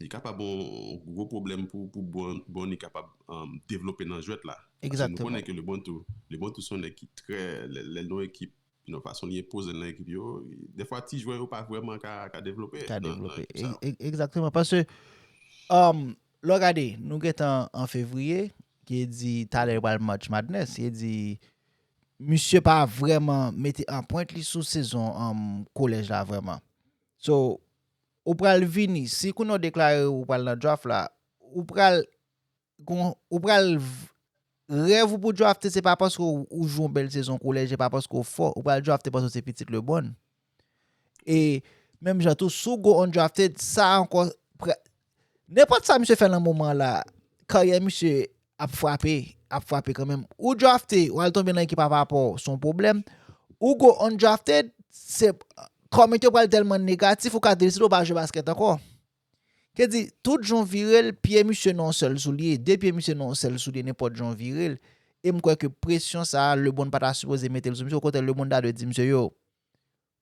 li kapab yon gwo pwoblèm pou, pou Bron, Bron li kapab um, devlope nan jwèt la. Paske nou Egzakteman. Konnen ke LeBron tou, LeBron tou se yon nèg ki trè, lè, lè l nan ekip, you know, fason li enpoze l nan ekip yo, defwa ti jwè yo pa vrèman ka, ka devlope. Ka nan, nan devlope. ekip sa. E- e- Egzakteman. Paske, um, lè w gade, nou gentan an fevriye, ki di talè pral March Madness, ki di misye pa vrèman mete anprent li sou sezon um, kolèj la vrèman. So, ou pral vini, si kounye a w deklare ou pral nan draft la, ou pral gon- ou pral v- rèv ou pou drafte, se pa paske ou, ou jwe yon bèl sezon kolèj, se pa paske ou fò, ou pral drafte paske ou se pitit LeBron. E menm jan tou, si w go undrafted, sa ankò, prè- nenpòt sa misye fè nan moman la, karyè misye ap frape, ap frape kanmenm. Ou drafte, w al tonbe nan ekip apa pa w, se yon pwoblèm. Ou go undrafted, se kòmantè yo pral tèlman negatif, ou ka deside ou pa jwe baskèt ankò. Ke di, tout jan w vire l, pye misye nan yon sèl soulye, de pye misye nan yon sèl soulye, nenpòt jan w vire l. E m kwè ke presyon sa a, LeBron pa ta sipoze mete l sou misye. Okontrè, LeBron ta dwe di misye, yo,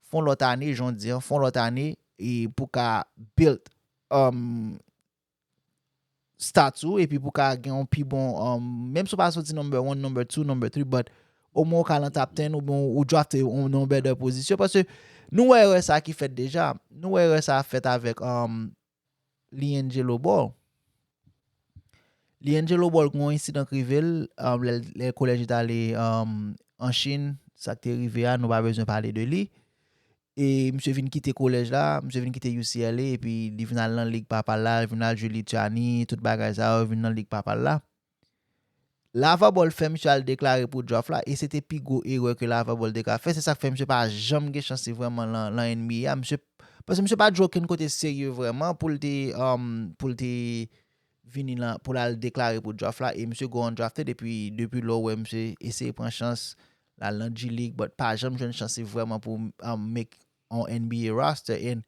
fè yon lòt ane, jan w di an, fè yon lòt ane, e pou ka build um, stats ou, epi pou ka gen yon pi bon, um, menm si w pa soti number one, number two, number three, but omwen ou ka nan top ten, oubyen ou drafte yon nan yon better pozisyon, paske nou wè erè sa ki fèt deja, nou wè erè sa fèt avèk um, Liangelo Ball. Liangelo Ball gen yon ensidan k rive l, um, lè, lè kolèj li t ale um, an Chin, sa k te rive a, nou pa bezwen pale de li. E misye vin kite kolèj la, misye vin kite U C L A, epi li vin al nan lig papa l la, li vin al jwe Lituani, tout bagay sa yo, vin nan lig papa l la. LaVar Ball fè misye al deklare pou draft la, e se te pi gwo erè ke LaVar Ball te ka fè. Se sa k fè misye pa janm gen chans li vrèman lan, lan N B A a. Misye, paske misye pa jwe okenn kote serye vrèman pou l te, um, pou l te vini lan, pou l al deklare pou draft la. E misye go undrafted, epi depi lè w wè misye eseye pran chans, l al nan G League, but pa janm jwenn chans li vrèman pou um, make on N B A roster. And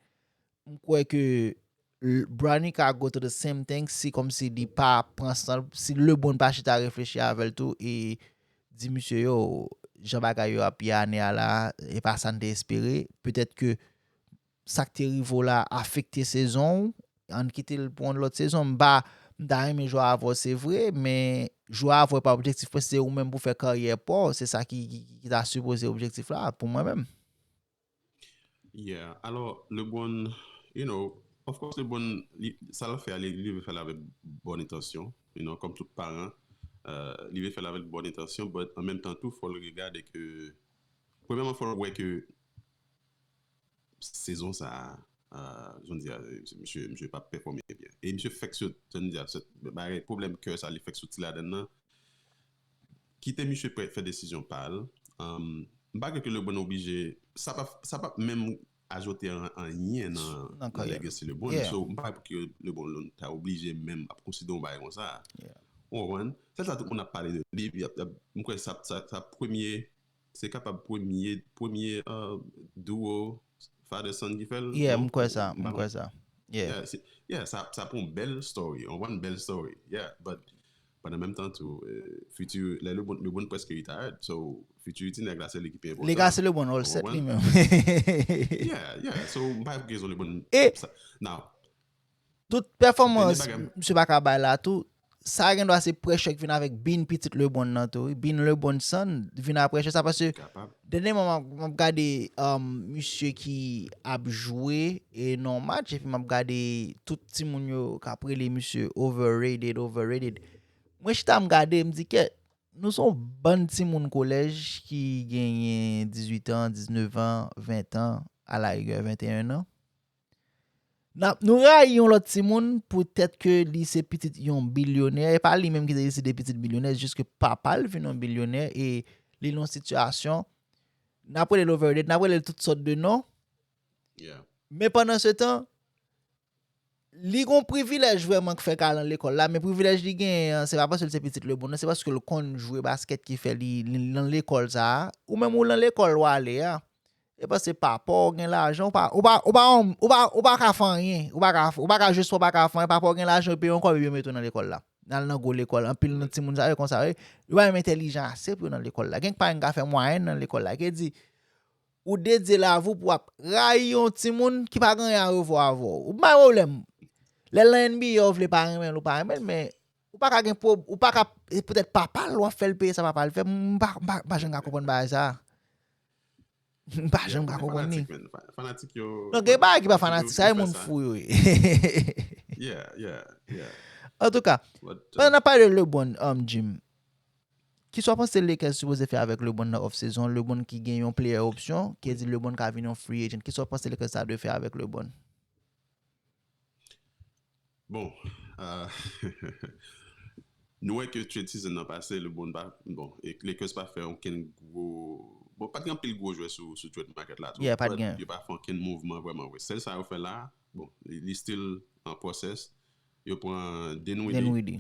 m kwè ke Bronny ka go through the same thing si kòmsi li pa pran san, si LeBron pa chita reflechi avè l tou e di misye yo, jan bagay yo ap ye ane a la, e pa sa n te espere. Petèt ke sa k te rive w la afekte sezon w, ann kite l pou yon lòt sezon. M pa, m ta renmen jwe avè w, se vre, men jwe avè w pa objektif mwen, se ou menm pou fè karyè pa w, se sa ki, ki, ki ta sipoze objektif la pou mwen menm. Yeah, alò, LeBron, you know, of course, LeBron, li, sa l fè a, li, li vle fè l avèk bòn entansyon, you know, kòm tout paran. Euh, li vle fè l avèk bòn entansyon, but an menm tan tou, fò l regade ke, premyèman, fò l wè ke sezon sa a, euh, jan di a, misye, misye pa pèfòme byen. E misye fèk sot, jan di a, sot, bagay, pwoblèm kè sa, li fèk soti ladan nan. Kite misye fè desizyon pa l. Um, m pa kwè ke LeBron oblije, sa pa, sa pa menm ajoute an- anyen nan, nan legacy LeBron. Yeah. So, m pa kwè ke LeBron ta oblije menm ap konsidere yon bagay konsa. Yeah. Ou konprann? Sèl sa tout moun ap pale de li, epi ap- ap- m kwè sa, sa, sa premye, se kapab premye, premye uh, duo father son ki fè l. Yeah, non? M kwè sa, m kwè sa. Yeah. Yeah, se- yeah, sa, sa pou yon bèl story, yon one bèl story. Yeah, but pandan menm tan tou, euh, Future, lè LeBron, LeBron prèske retired, so Future ti nèg la se li ki pi enpòtan. Li ka se LeBron all set li menm. Yeah, yeah, so m pa gen rezon LeBron. E sa, now, tout pèfòmans misye pa ka bay la tou, sa gen dwa se pressure k vin avèk Bean pitit LeBron nan tou, wi. Bean LeBron son vin a pressure sa paske dènye moman m ap gade um, misye ki ap jwe e nan match epi m ap gade tout timoun yo k ap rele misye overrated, overrated. Mwen chita m gade, m di kèt, nou se yon bann timoun kolèj ki genyen dizuit an, diznèf an, ven an, alarigè venteyen an. N ap- nou rayi yon lòt timoun poutèt ke li se pitit yon bilyonè, e pa li menm ki te deside pitit bilyonè, jis ke papa l vin yon bilyonè e li nan yon sitiyasyon, n ap rele l overrated, n ap rele l tout sòt de non. Men pandan se tan, li gon privilèj vrèman k fè k al nan lekòl la, men privilèj li genyen an, se pa paske l se pitit LeBron, non, se paske l konn jwe baskèt ki fè li, li nan lekòl sa a. Ou menm ou nan lekòl w ale a, e paske papa w gen lajan, ou pa, ou pa, ou pa, ou pa, ou pa ka fè anyen, ou pa ka, ou pa ka jis ou pa ka fè anyen, papa w gen lajan, yo peye yon kòb, yo mete w nan lekòl la. N al nan gwo lekòl, anpil nan timoun sa yo konsa, wi. Yo pa menm entèlijan ase pou yo nan lekòl la. Gen k pa menm ka fè mwayèn nan lekòl la. Ki di, ou dedye lavi w pou w ap rayi yon timoun ki pa gen anyen a revwa avè w. Ou bay pwoblèm. Lè l nan N B A, ou vle pa renmen l, ou pa renmen l, men ou pa ka gen pwob- ou pa ka, e poutèt papa l, w ap fè l peye sa papa l fè. M pa, m pa, m pa janm ka konprann bagay sa. M pa janm ka konprann li. Fanatik, man. Fa- Fanatik yo. Non, gen bagay ki pa fanatik, sa e moun fou yo ye. Yeah, yeah, yeah. Antouka, pandan n ap pale de LeBron, um, Jim, kisa w panse Lakers sipoze fè avèk LeBron nan off season? LeBron ki gen yon player option, ki di LeBron ka vin yon free agent. Kisa w panse Lakers ta dwe fè avèk LeBron? Bon, euh, nou wè ke trade season nan pase, LeBron pa, bon, e Lakers pa fè okenn gwo, bon, pa t gen anpil gwo jwè sou, sou trade market la tou. Yeah, pa t gen. Yo pa fè okenn mouvman vrèman vre. Sèl sa yo fè la, bon, li, li still an process. Yo pran Dinwiddie. Dinwiddie.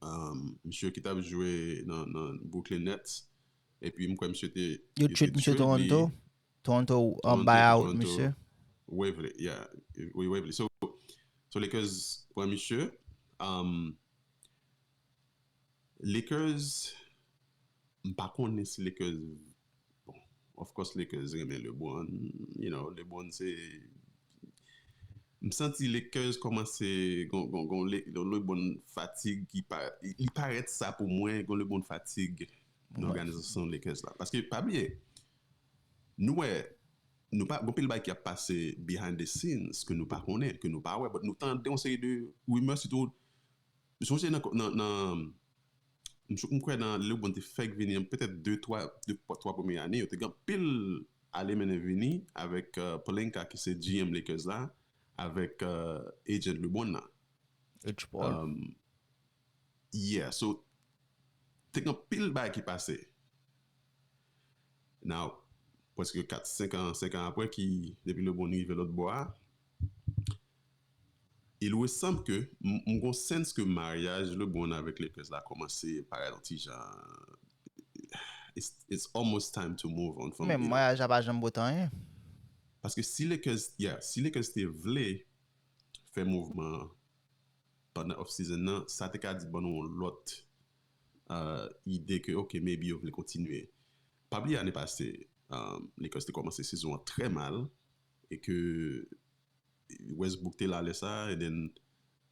Um, misye ki t ap jwe nan, nan Brooklyn Nets. Epi m kwè misye te, yo trade misye Toronto. Toronto, um, buy out misye. Waverly, yeah. Wi, Waverly. So, so Lakers pran misye. Um, Lakers, m pa konnen si Lakers, bon, of course Lakers renmen LeBron, you know, LeBron se, m santi Lakers kòmanse gon, gon, gon, le- gon LeBron fatig ki pa, li parèt sa pou mwen, gon LeBron fatig nan òganizasyon Lakers la. Paske pa bliye, nou wè, nou pa, gon pil bagay ki ap pase behind the scenes ke nou pa konnen, ke nou pa wè, but nou tande yon seri de rimè, sitou, m sonje nan, nan, nan, m sou- m kwè nan LeBron te fèk vini, petèt de, twa, de, twa premye ane, yo te gen anpil ale mennen vini avèk, euh, Pelinka, ki se G M Lakers la, avèk, euh, agent LeBron la. Rich Paul. Um, yeah, so, te gen anpil bagay ki pase. Now, prèske kat, senk an, senk an apre ki, depi LeBron rive lòt bò a, il ressemble ke, m m gon sense ke maryaj LeBron avèk Lakers la kòmanse parèt yon ti jan, it's, it's almost time to move on from, you know. Men maryaj la pa janm pote anyen. Paske si Lakers, yeah, si Lakers te vle fè mouvman an pandan off season nan, sa te ka di ban nou yon lòt, euh, ide ke, ok, maybe yo vle kontinye. Pa bliye ane pase, euh, Lakers te kòmanse sezon an trè mal e ke Westbrook te la lè sa, and then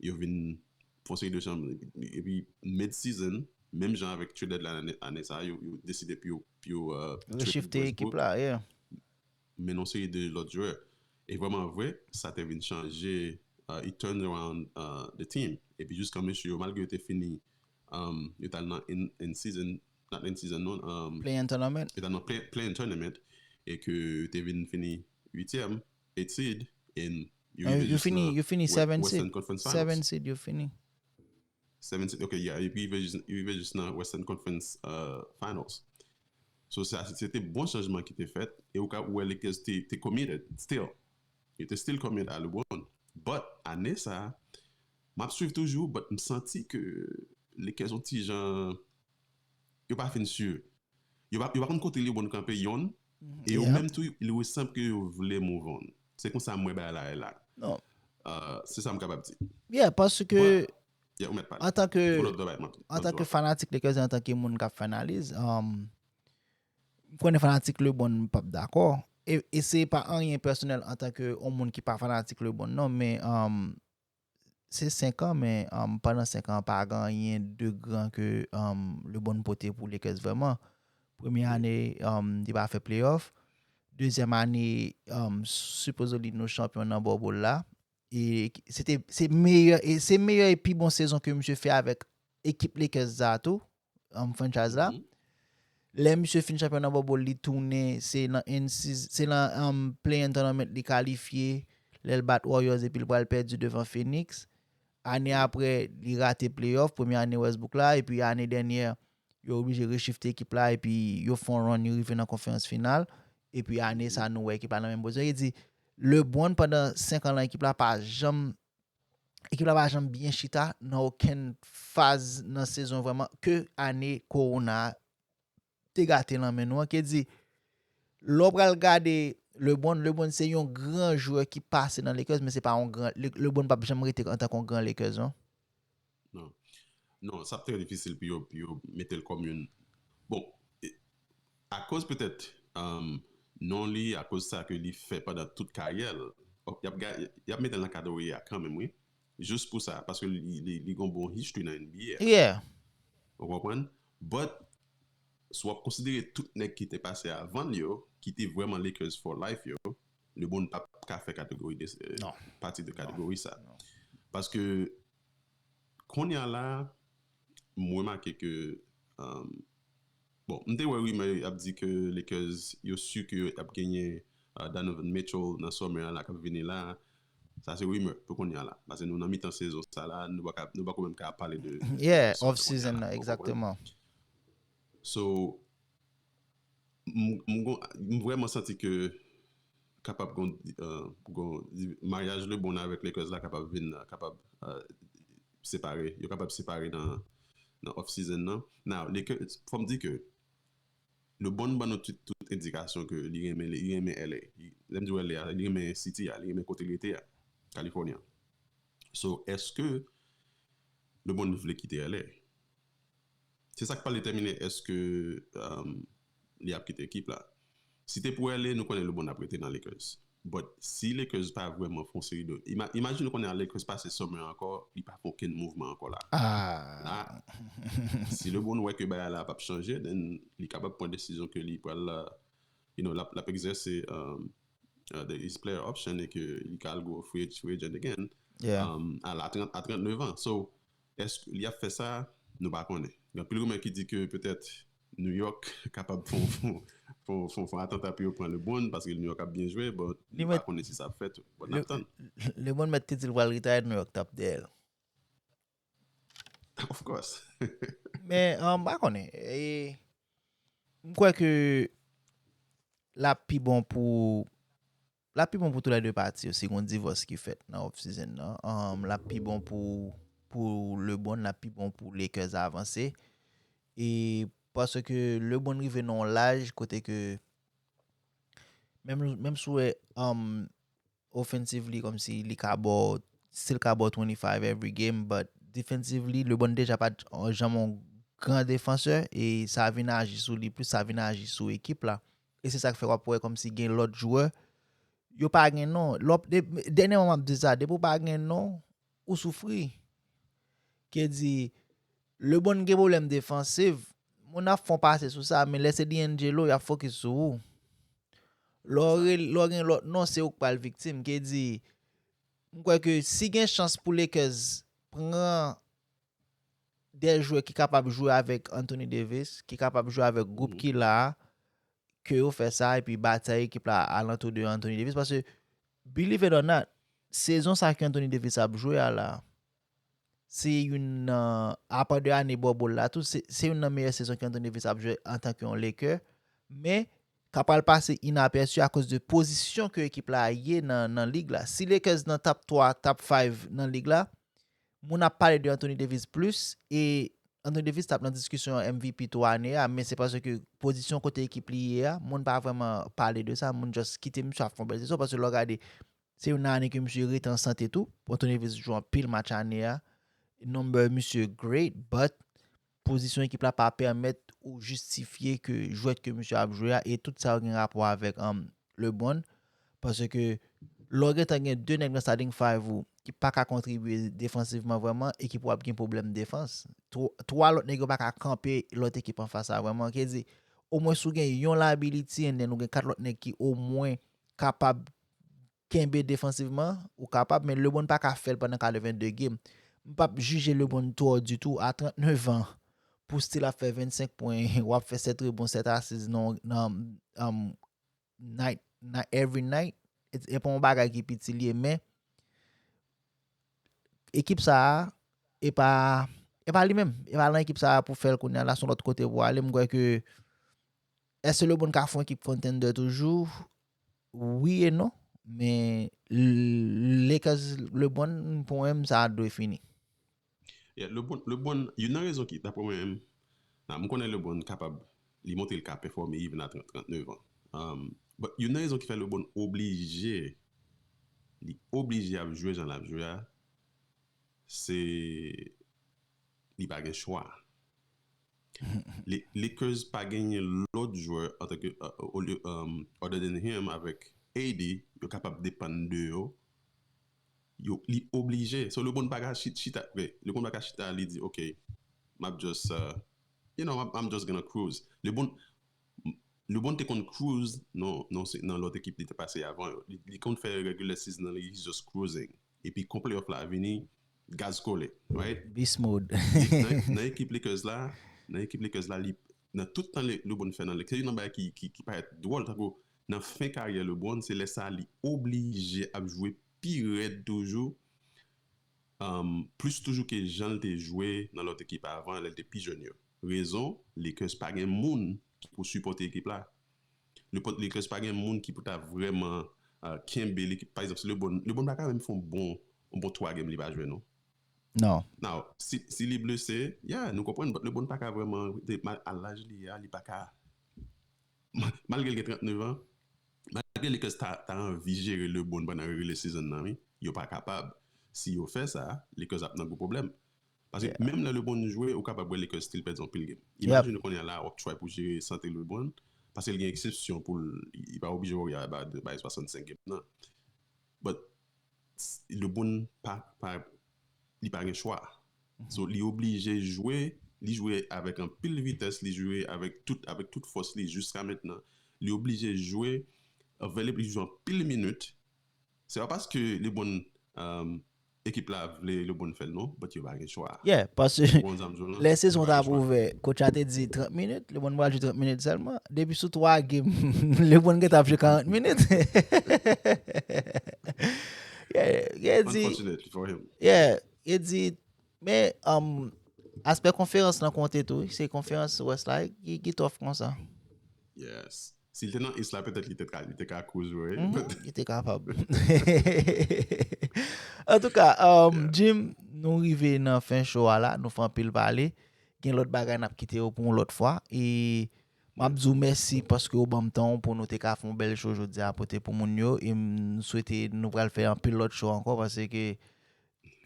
yo vin fè yon seri de chanjman, epi, epi mid-season, menm jan avèk trade deadline ane, ane sa, yo, yo deside pou yo, pou yo, euh, trade Westbrook. Reshifte ekip la, yeah. Men yon seri de lòt jwè. E vrèman vre, sa te vin chanje, uh, it turned around, uh, the team. Epi jiskan mesye yo, malgre yo te fini um, yo t al nan in, in season, not in season non, um, Play-in tournament. Yo t al nan play, play-in tournament e ke yo te vin fini uityèm, eight seed, and yo Uh, rive yo jis fini, nan yo fini We- seven Western seed. Conference Finals. Seven seed yo fini. Seven seed, ok, yeah, yo rive jis, yo rive jis nan Western Conference uh, Finals. So sa se te bon chanjman ki te fèt e ou ka wè Lakers te, te committed still. Yo te still commit a LeBron. But ane sa, m ap swiv toujou, but m santi ke Lakers yon ti jan yo pa fin si. Yo pa, yo pa konn kote LeBron kanpe yonn. E yo Yeah. Menm tou, li sanble ke yo vle move on. Se konsa mwen bagay la ye la. Non. Uh, se sa m kapab di. Yeah, paske But, yeah, ou mèt pale. An tan ke Pou lòt bagay, m ap- m ap an tan di ke w. Fanatik Lakers, an tan ke moun k ap fè analiz, um, m konnen fanatik LeBron m p ap dakò. E, e se pa anyen pèsonèl an tan ke yon moun ki pa fanatik LeBron non, men um, se senk an, men um, pandan senk an pa gen anyen de gran ke um, LeBron pote pou Lakers vrèman. Premye ane, um, li pa fè playoff. Dezyèm ane, um, supposedly nou chanpyon nan bubble la. E se te se meyè e se meyè e pi bon sezon ke misye fè avèk ekip Lakers la tou, um, franchise la. Mhm. Lè misye fin chanpyon nan bubble, li tounen, se nan N six, se nan um, play-in tournament li kalifye, lè l bat Warriors epi l pral pèdi devan Phoenix. Ane apre, li rate playoff, premye ane Westbrook la, epi ane dènyè, yo oblije rechifte ekip la, epi yo fè yon run, yo rive nan konferans final. Epi ane sa, nou wè ekip la nan menm pozisyon. Li di, LeBron pandan senk an nan ekip la pa janm ekip la pa janm byen chita nan okenn faz nan sezon vrèman ke ane Corona a te gate nan men nou an. Ki di, lè w pral gade LeBron, LeBron se yon gran jwè ki pase nan Lakers, men se pa yon gran, Le- LeBron p ap janm rete antanke yon gran Lakers non. Non. Non, sa ap trè difisil pou yo, pou yo mete l kòm youn. Bon, e- akoz petèt um, non li, akoz sa ke li fè pandan tout karyè l, y ap, ga- y ap mete l nan kategori a kanmenm, wi. Jis pou sa, paske li, li, li gen yon bon history nan N B A. Yeah. Ou konprann? But, si w ap konsidere tout nèg ki te pase avan l yo, ki te vrèman Lakers for life yo, LeBron p ap ka fè kategori de, eh, Non. pati de kategori sa. Non. Paske, kounye a la, m remake ke, um, bon, m te wè rimè ap di ke Lakers, yo si ke y ap genyen uh, Donovan Mitchell nan summer la k ap vini la. Sa se rimè pou kounye a la. Paske nou nan mitan sezon sa la, nou pa ka, nou pa ko menm ka pale de Yeah, summer off season kounye a la, la, ou konprann? Exactement. So, m, m, gon- m vrèman santi ke kapab gon, uh, gon maryaj LeBron avèk Lakers la kapab vin, uh, kapab uh, separe. Yo kapab separe nan, nan off season nan. Now, Lakers, fò m di ke LeBron ban nou tout, tout endikasyon ke li renmen, li renmen L A. Li- Lè m di L A, a, li renmen City a, li renmen kote li rete a, California. So, èske LeBron vle kite L A? Se sa k pral detèmine èske um, li ap kite ekip la. Si te pou L A, nou konnen LeBron ap rete nan Lakers. But si Lakers pa vrèman fè yon seri de... Ima, imajine konnen Lakers pase summer ankò, li pa fè okenn mouvman ankò la. Ah. Si LeBron wè ke bagay la p ap chanje, then li kapab pran desizyon ke li pral, uh, you know, l ap, l ap egzèse um, uh, the, his player option e ke li ka al go free, free agent again. Yeah. Um, a la trant, a trannèf an. So, èske li ap fè sa? Nou pa konnen. Gen anpil rimè ki di ke petèt New York kapab fè yon, fè yon, fè yon, fè yon atanta pou yo pran LeBron paske New York ap byen jwe, but Li nou pa mèt- konnen si sa ap fèt. But Le- n ap tann. LeBron mèt te di l pral retire, New York t ap dèyè l. Of course. Men, um, m pa konnen. E, m kwè ke l ap pi bon pou l ap pi bon pou toulède pati yo si gon divòs ki fèt nan off season nan. Um, l ap pi bon pou, pou LeBron, l ap pi bon pou Lakers avanse. E paske LeBron rive nan yon laj kote ke menm, menm si w wè, um, offensively, kòmsi li ka ba w, still ka ba w twenty-five every game, but defensively, LeBron deja pa t janm yon gran defansè, e sa vin aji sou li, plis sa vin aji sou ekip la. E se sa k fè w ap wè kòmsi gen lòt jwè, yo pa gen non. Lè w ap, de- dènyèman m ap di sa, depi w pa gen non, ou soufri. Ki di, LeBron gen pwoblèm defansif, moun ap fè w pase sou sa, men lè se D'Angelo, y ap fokis sou ou. Lè w re- lè w gen lòt non, se ou k pral viktim. Ki di, m kwè ke si gen chans pou Lakers pran de jwè ki kapab jwe avèk Anthony Davis, ki kapab jwe avèk gwoup ki la a, ke yo fè sa, epi batay ekip la alantou de Anthony Davis. Paske, believe it or not, sezon sa ke Anthony Davis ap jwe a la, se youn nan, apa de ane bòbòl la tou, se, se youn nan meyè sezon ke Anthony Davis ap jwe antanke yon Laker. Men, ka pral pase inapèsi akoz de pozisyon ke ekip la ye nan, nan lig la. Si Lakers nan top twa, top five nan lig la, moun ap pale de Anthony Davis plis, e Anthony Davis t ap nan diskisyon M V P twa ane a, men se paske pozisyon kote ekip li ye a, moun pa vrèman pale de sa, moun just kite misye ap fè yon bèl sezon, paske lè w gade, se youn nan ane ke misye rete an sante tou. Anthony Davis jwe anpil match ane a. Number misye great, but pozisyon ekip la pa pèmèt ou jistifye ke jwèt ke misye ap jwe a, e tout sa yo gen rapò avèk um, LeBron. Paske lè w gentan gen de nèg nan starting five ou ki pa ka kontribye defansivman vrèman, ekip ou ap gen pwoblèm defans. Twa, twa lòt nèg yo pa ka kanpe lòt ekip anfas la vrèman. Ki di, omwen si w gen yon liability, and then ou gen kat lòt nèg ki omwen kapab kenbe defansivman, ou kapab, men LeBron pa ka fè l pandan katrevenn de game. M p ap jije LeBron twò ditou a trannnev an. Pou still ap fè vennsenk pwen, w ap fè sèt rebon, sèt asis nan, nan um, night, night, every night. E, e pa yon bagay ki piti li ye, men ekip sa a, e pa, e pa li menm. E pa nan ekip sa a pou fè l kounye a la, se yon lòt kote pou ale. M kwè ke, èske LeBron ka fè yon ekip contender toujou? Wi e non. Men l-, Lakers, LeBron, pou mwen, sa dwe fini. Yeah, LeBron, LeBron, youn nan rezon ki, daprè mwen menm, nan, m konnen LeBron kapab, li montre l ka pèfòme even a trant, trannnev an. Um, but youn nan rezon ki fè LeBron oblije, li oblije ap jwe jan l ap jwe a, se li pa gen chwa. Le, Lakers pa genyen lòt jwè antanke, uh, olye, um, other than him avèk A D, yo kapab depann de yo. Yo, li oblije. So, LeBron pa ka chit, chita, ok, LeBron pa ka chita, li di, ok, m ap just, uh, you know, I'm, I'm just gonna cruise. LeBron, LeBron te konn cruise, non, non, se, nan lòt ekip li te pase avan yo. Li, li konn fè regular season nan, li just cruising. Epi kon playoff la vini, gaz kole, right? Beast mode. Nan, nan ekip Lakers la, nan ekip Lakers la, li, nan tout tan Le, LeBron fè nan Lakers, se youn nan bagay ki, ki, ki parèt dwòl, tankou nan fen karyè LeBron, se lè sa li oblije ap jwe pi rèd toujou, um, plis toujou ke jan l te jwe nan lòt ekip avan, lè l te pi jèn yo. Rezon, Lakers pa gen moun ki pou sipòte ekip la. Lakers pa gen moun ki pou ta vrèman, uh, kenbe lekip. Pa egzanp, si LeBron, LeBron pa ka menm fè yon bon, yon bon twa game li pa jwe, non. Non. Now, si, si li blese, yeah, nou konprann, but LeBron pa ka vrèman, de, mal, a laj li a, li pa ka, malgre l gen trannnev an, malgre Lakers ta, ta anvi jere LeBron pandan regular season nan, wi, yo pa kapab. Si yo fè sa, Lakers ap nan gwo pwoblèm. Paske menm lè LeBron jwe, ou kapab wè Lakers still pèdi anpil game. Imajine kounye a la, w ap try pou jere sante LeBron, paske l gen eksepsyon pou l, li pa oblije wè bay swasannsenk game nan. But LeBron pa, pa, li pa gen chwa. So, li oblije jwe, li jwe avèk anpil vitès, li jwe avèk tout, avèk tout fòs li jiska mentnan. Li oblije jwe, available, li jwe anpil minit. Se pa paske LeBron, um, ekip la vle LeBron fè l non, but yo pa gen chwa. Yeah, paske lè sezon ta ap ouvè, coach la te di trant minit, LeBron pral jwe trant minit sèlman. Depi sou twa game, LeBron gentan ap jwe karant minit. Yeah, yeah, di, Unfortunately for him. Yeah, e di, men, um, aspè konferans lan konte tou, wi. Se konferans West la ki, ki tough konsa. Yes. Si l te nan East la, petèt li te ka, li te ka cruise, wi. Mhm, li te kapab. Antouka, um, Jim, nou rive nan fen show a la, nou fè anpil pale. Gen lòt bagay n ap kite yo pou yon lòt fwa. E m ap di w mèsi paske w ban m tan w pou nou te ka fè yon bèl show jodi a pote pou moun yo. E m swete nou pral fè anpil lòt show ankò paske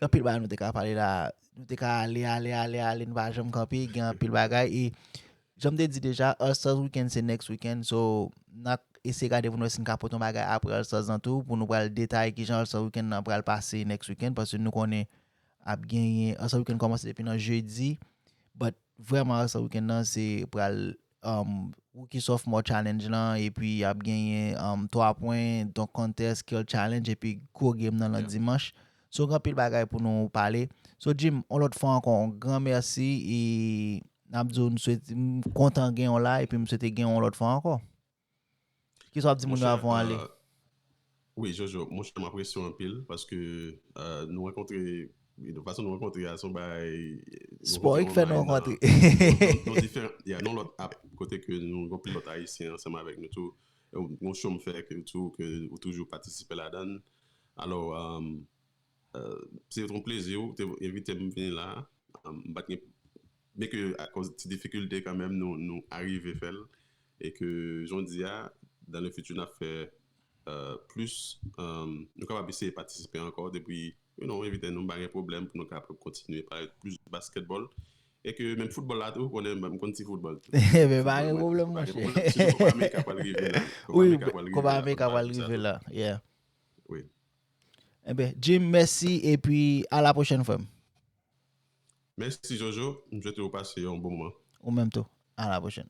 anpil bagay nou te ka pale la. Nou te ka ale, ale, ale, ale, nou pa janm kanpe, gen anpil bagay. E jan m te di deja, All Stars Weekend se next weekend. So, n ap eseye gade pou nou wè si n ka pote yon bagay apre All Stars lan tou, pou nou pral detaye kijan All Stars Weekend nan pral pase next weekend, paske nou konnen ap genyen, All Stars Weekend kòmanse depi nan jedi, but vrèman All Stars Weekend nan se pral, um, Rookie Sophomore Challenge lan, epi ap genyen, um, twa pwen, Dunk Contest, Skill Challenge, epi gwo game nan, nan dimanch. So, gen anpil bagay pou nou pale. So Jim, yon lòt fwa ankò, yon gran mèsi e n ap di w m swete, m kontan gen w la epi m swete gen w yon lòt fwa ankò. Kisa w ap di moun yo avan w ale? Wi, Jojo, monchè, m apresye w anpil paske nou rankontre, fason nou rankontre a se yon bagay. Spò ki fè nou rankontre. Nan lòt app kote ke nou gen anpil lòt Ayisyen ansanm avèk nou tou. Yon show m fè ke tou ke ou toujou patisipe ladan l. Alò, se yon plezi ou te envite m vini la. M pa t gen, byen ke akòz ti difikilte kanmenm nou nou arive fè l e ke jan w di a, dans le futur n ap fè plis, nou kapab eseye patisipe ankò depi you know, envite nou, m pa gen pwoblèm pou nou kapab kontinye pale plis basketball. E ke menm foutbòl la tou, konnen m konn ti foutbòl tou. Enben pa gen pwoblèm monchè. Wi, Kopa Amerika pral rive la. Wi, Kopa Amerika pral rive la. Yeah. Wi. Enben Jim, mèsi epi a la pwochèn frè m. Mèsi Jojo, m swete w pase yon bon moman. Ou menm tou. A la pwochèn.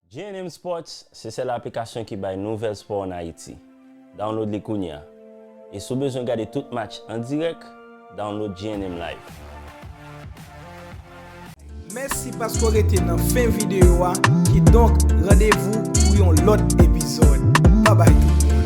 G N M Sports se sèl aplikasyon ki bay nouvèl spò ann Ayiti. Download li kounye a. E si w bezwen gade tout match an dirèk, download G N M Live. Mèsi paske w rete nan fen videyo a, kidonk randevou pou yon lòt epizòd. Babay tout moun.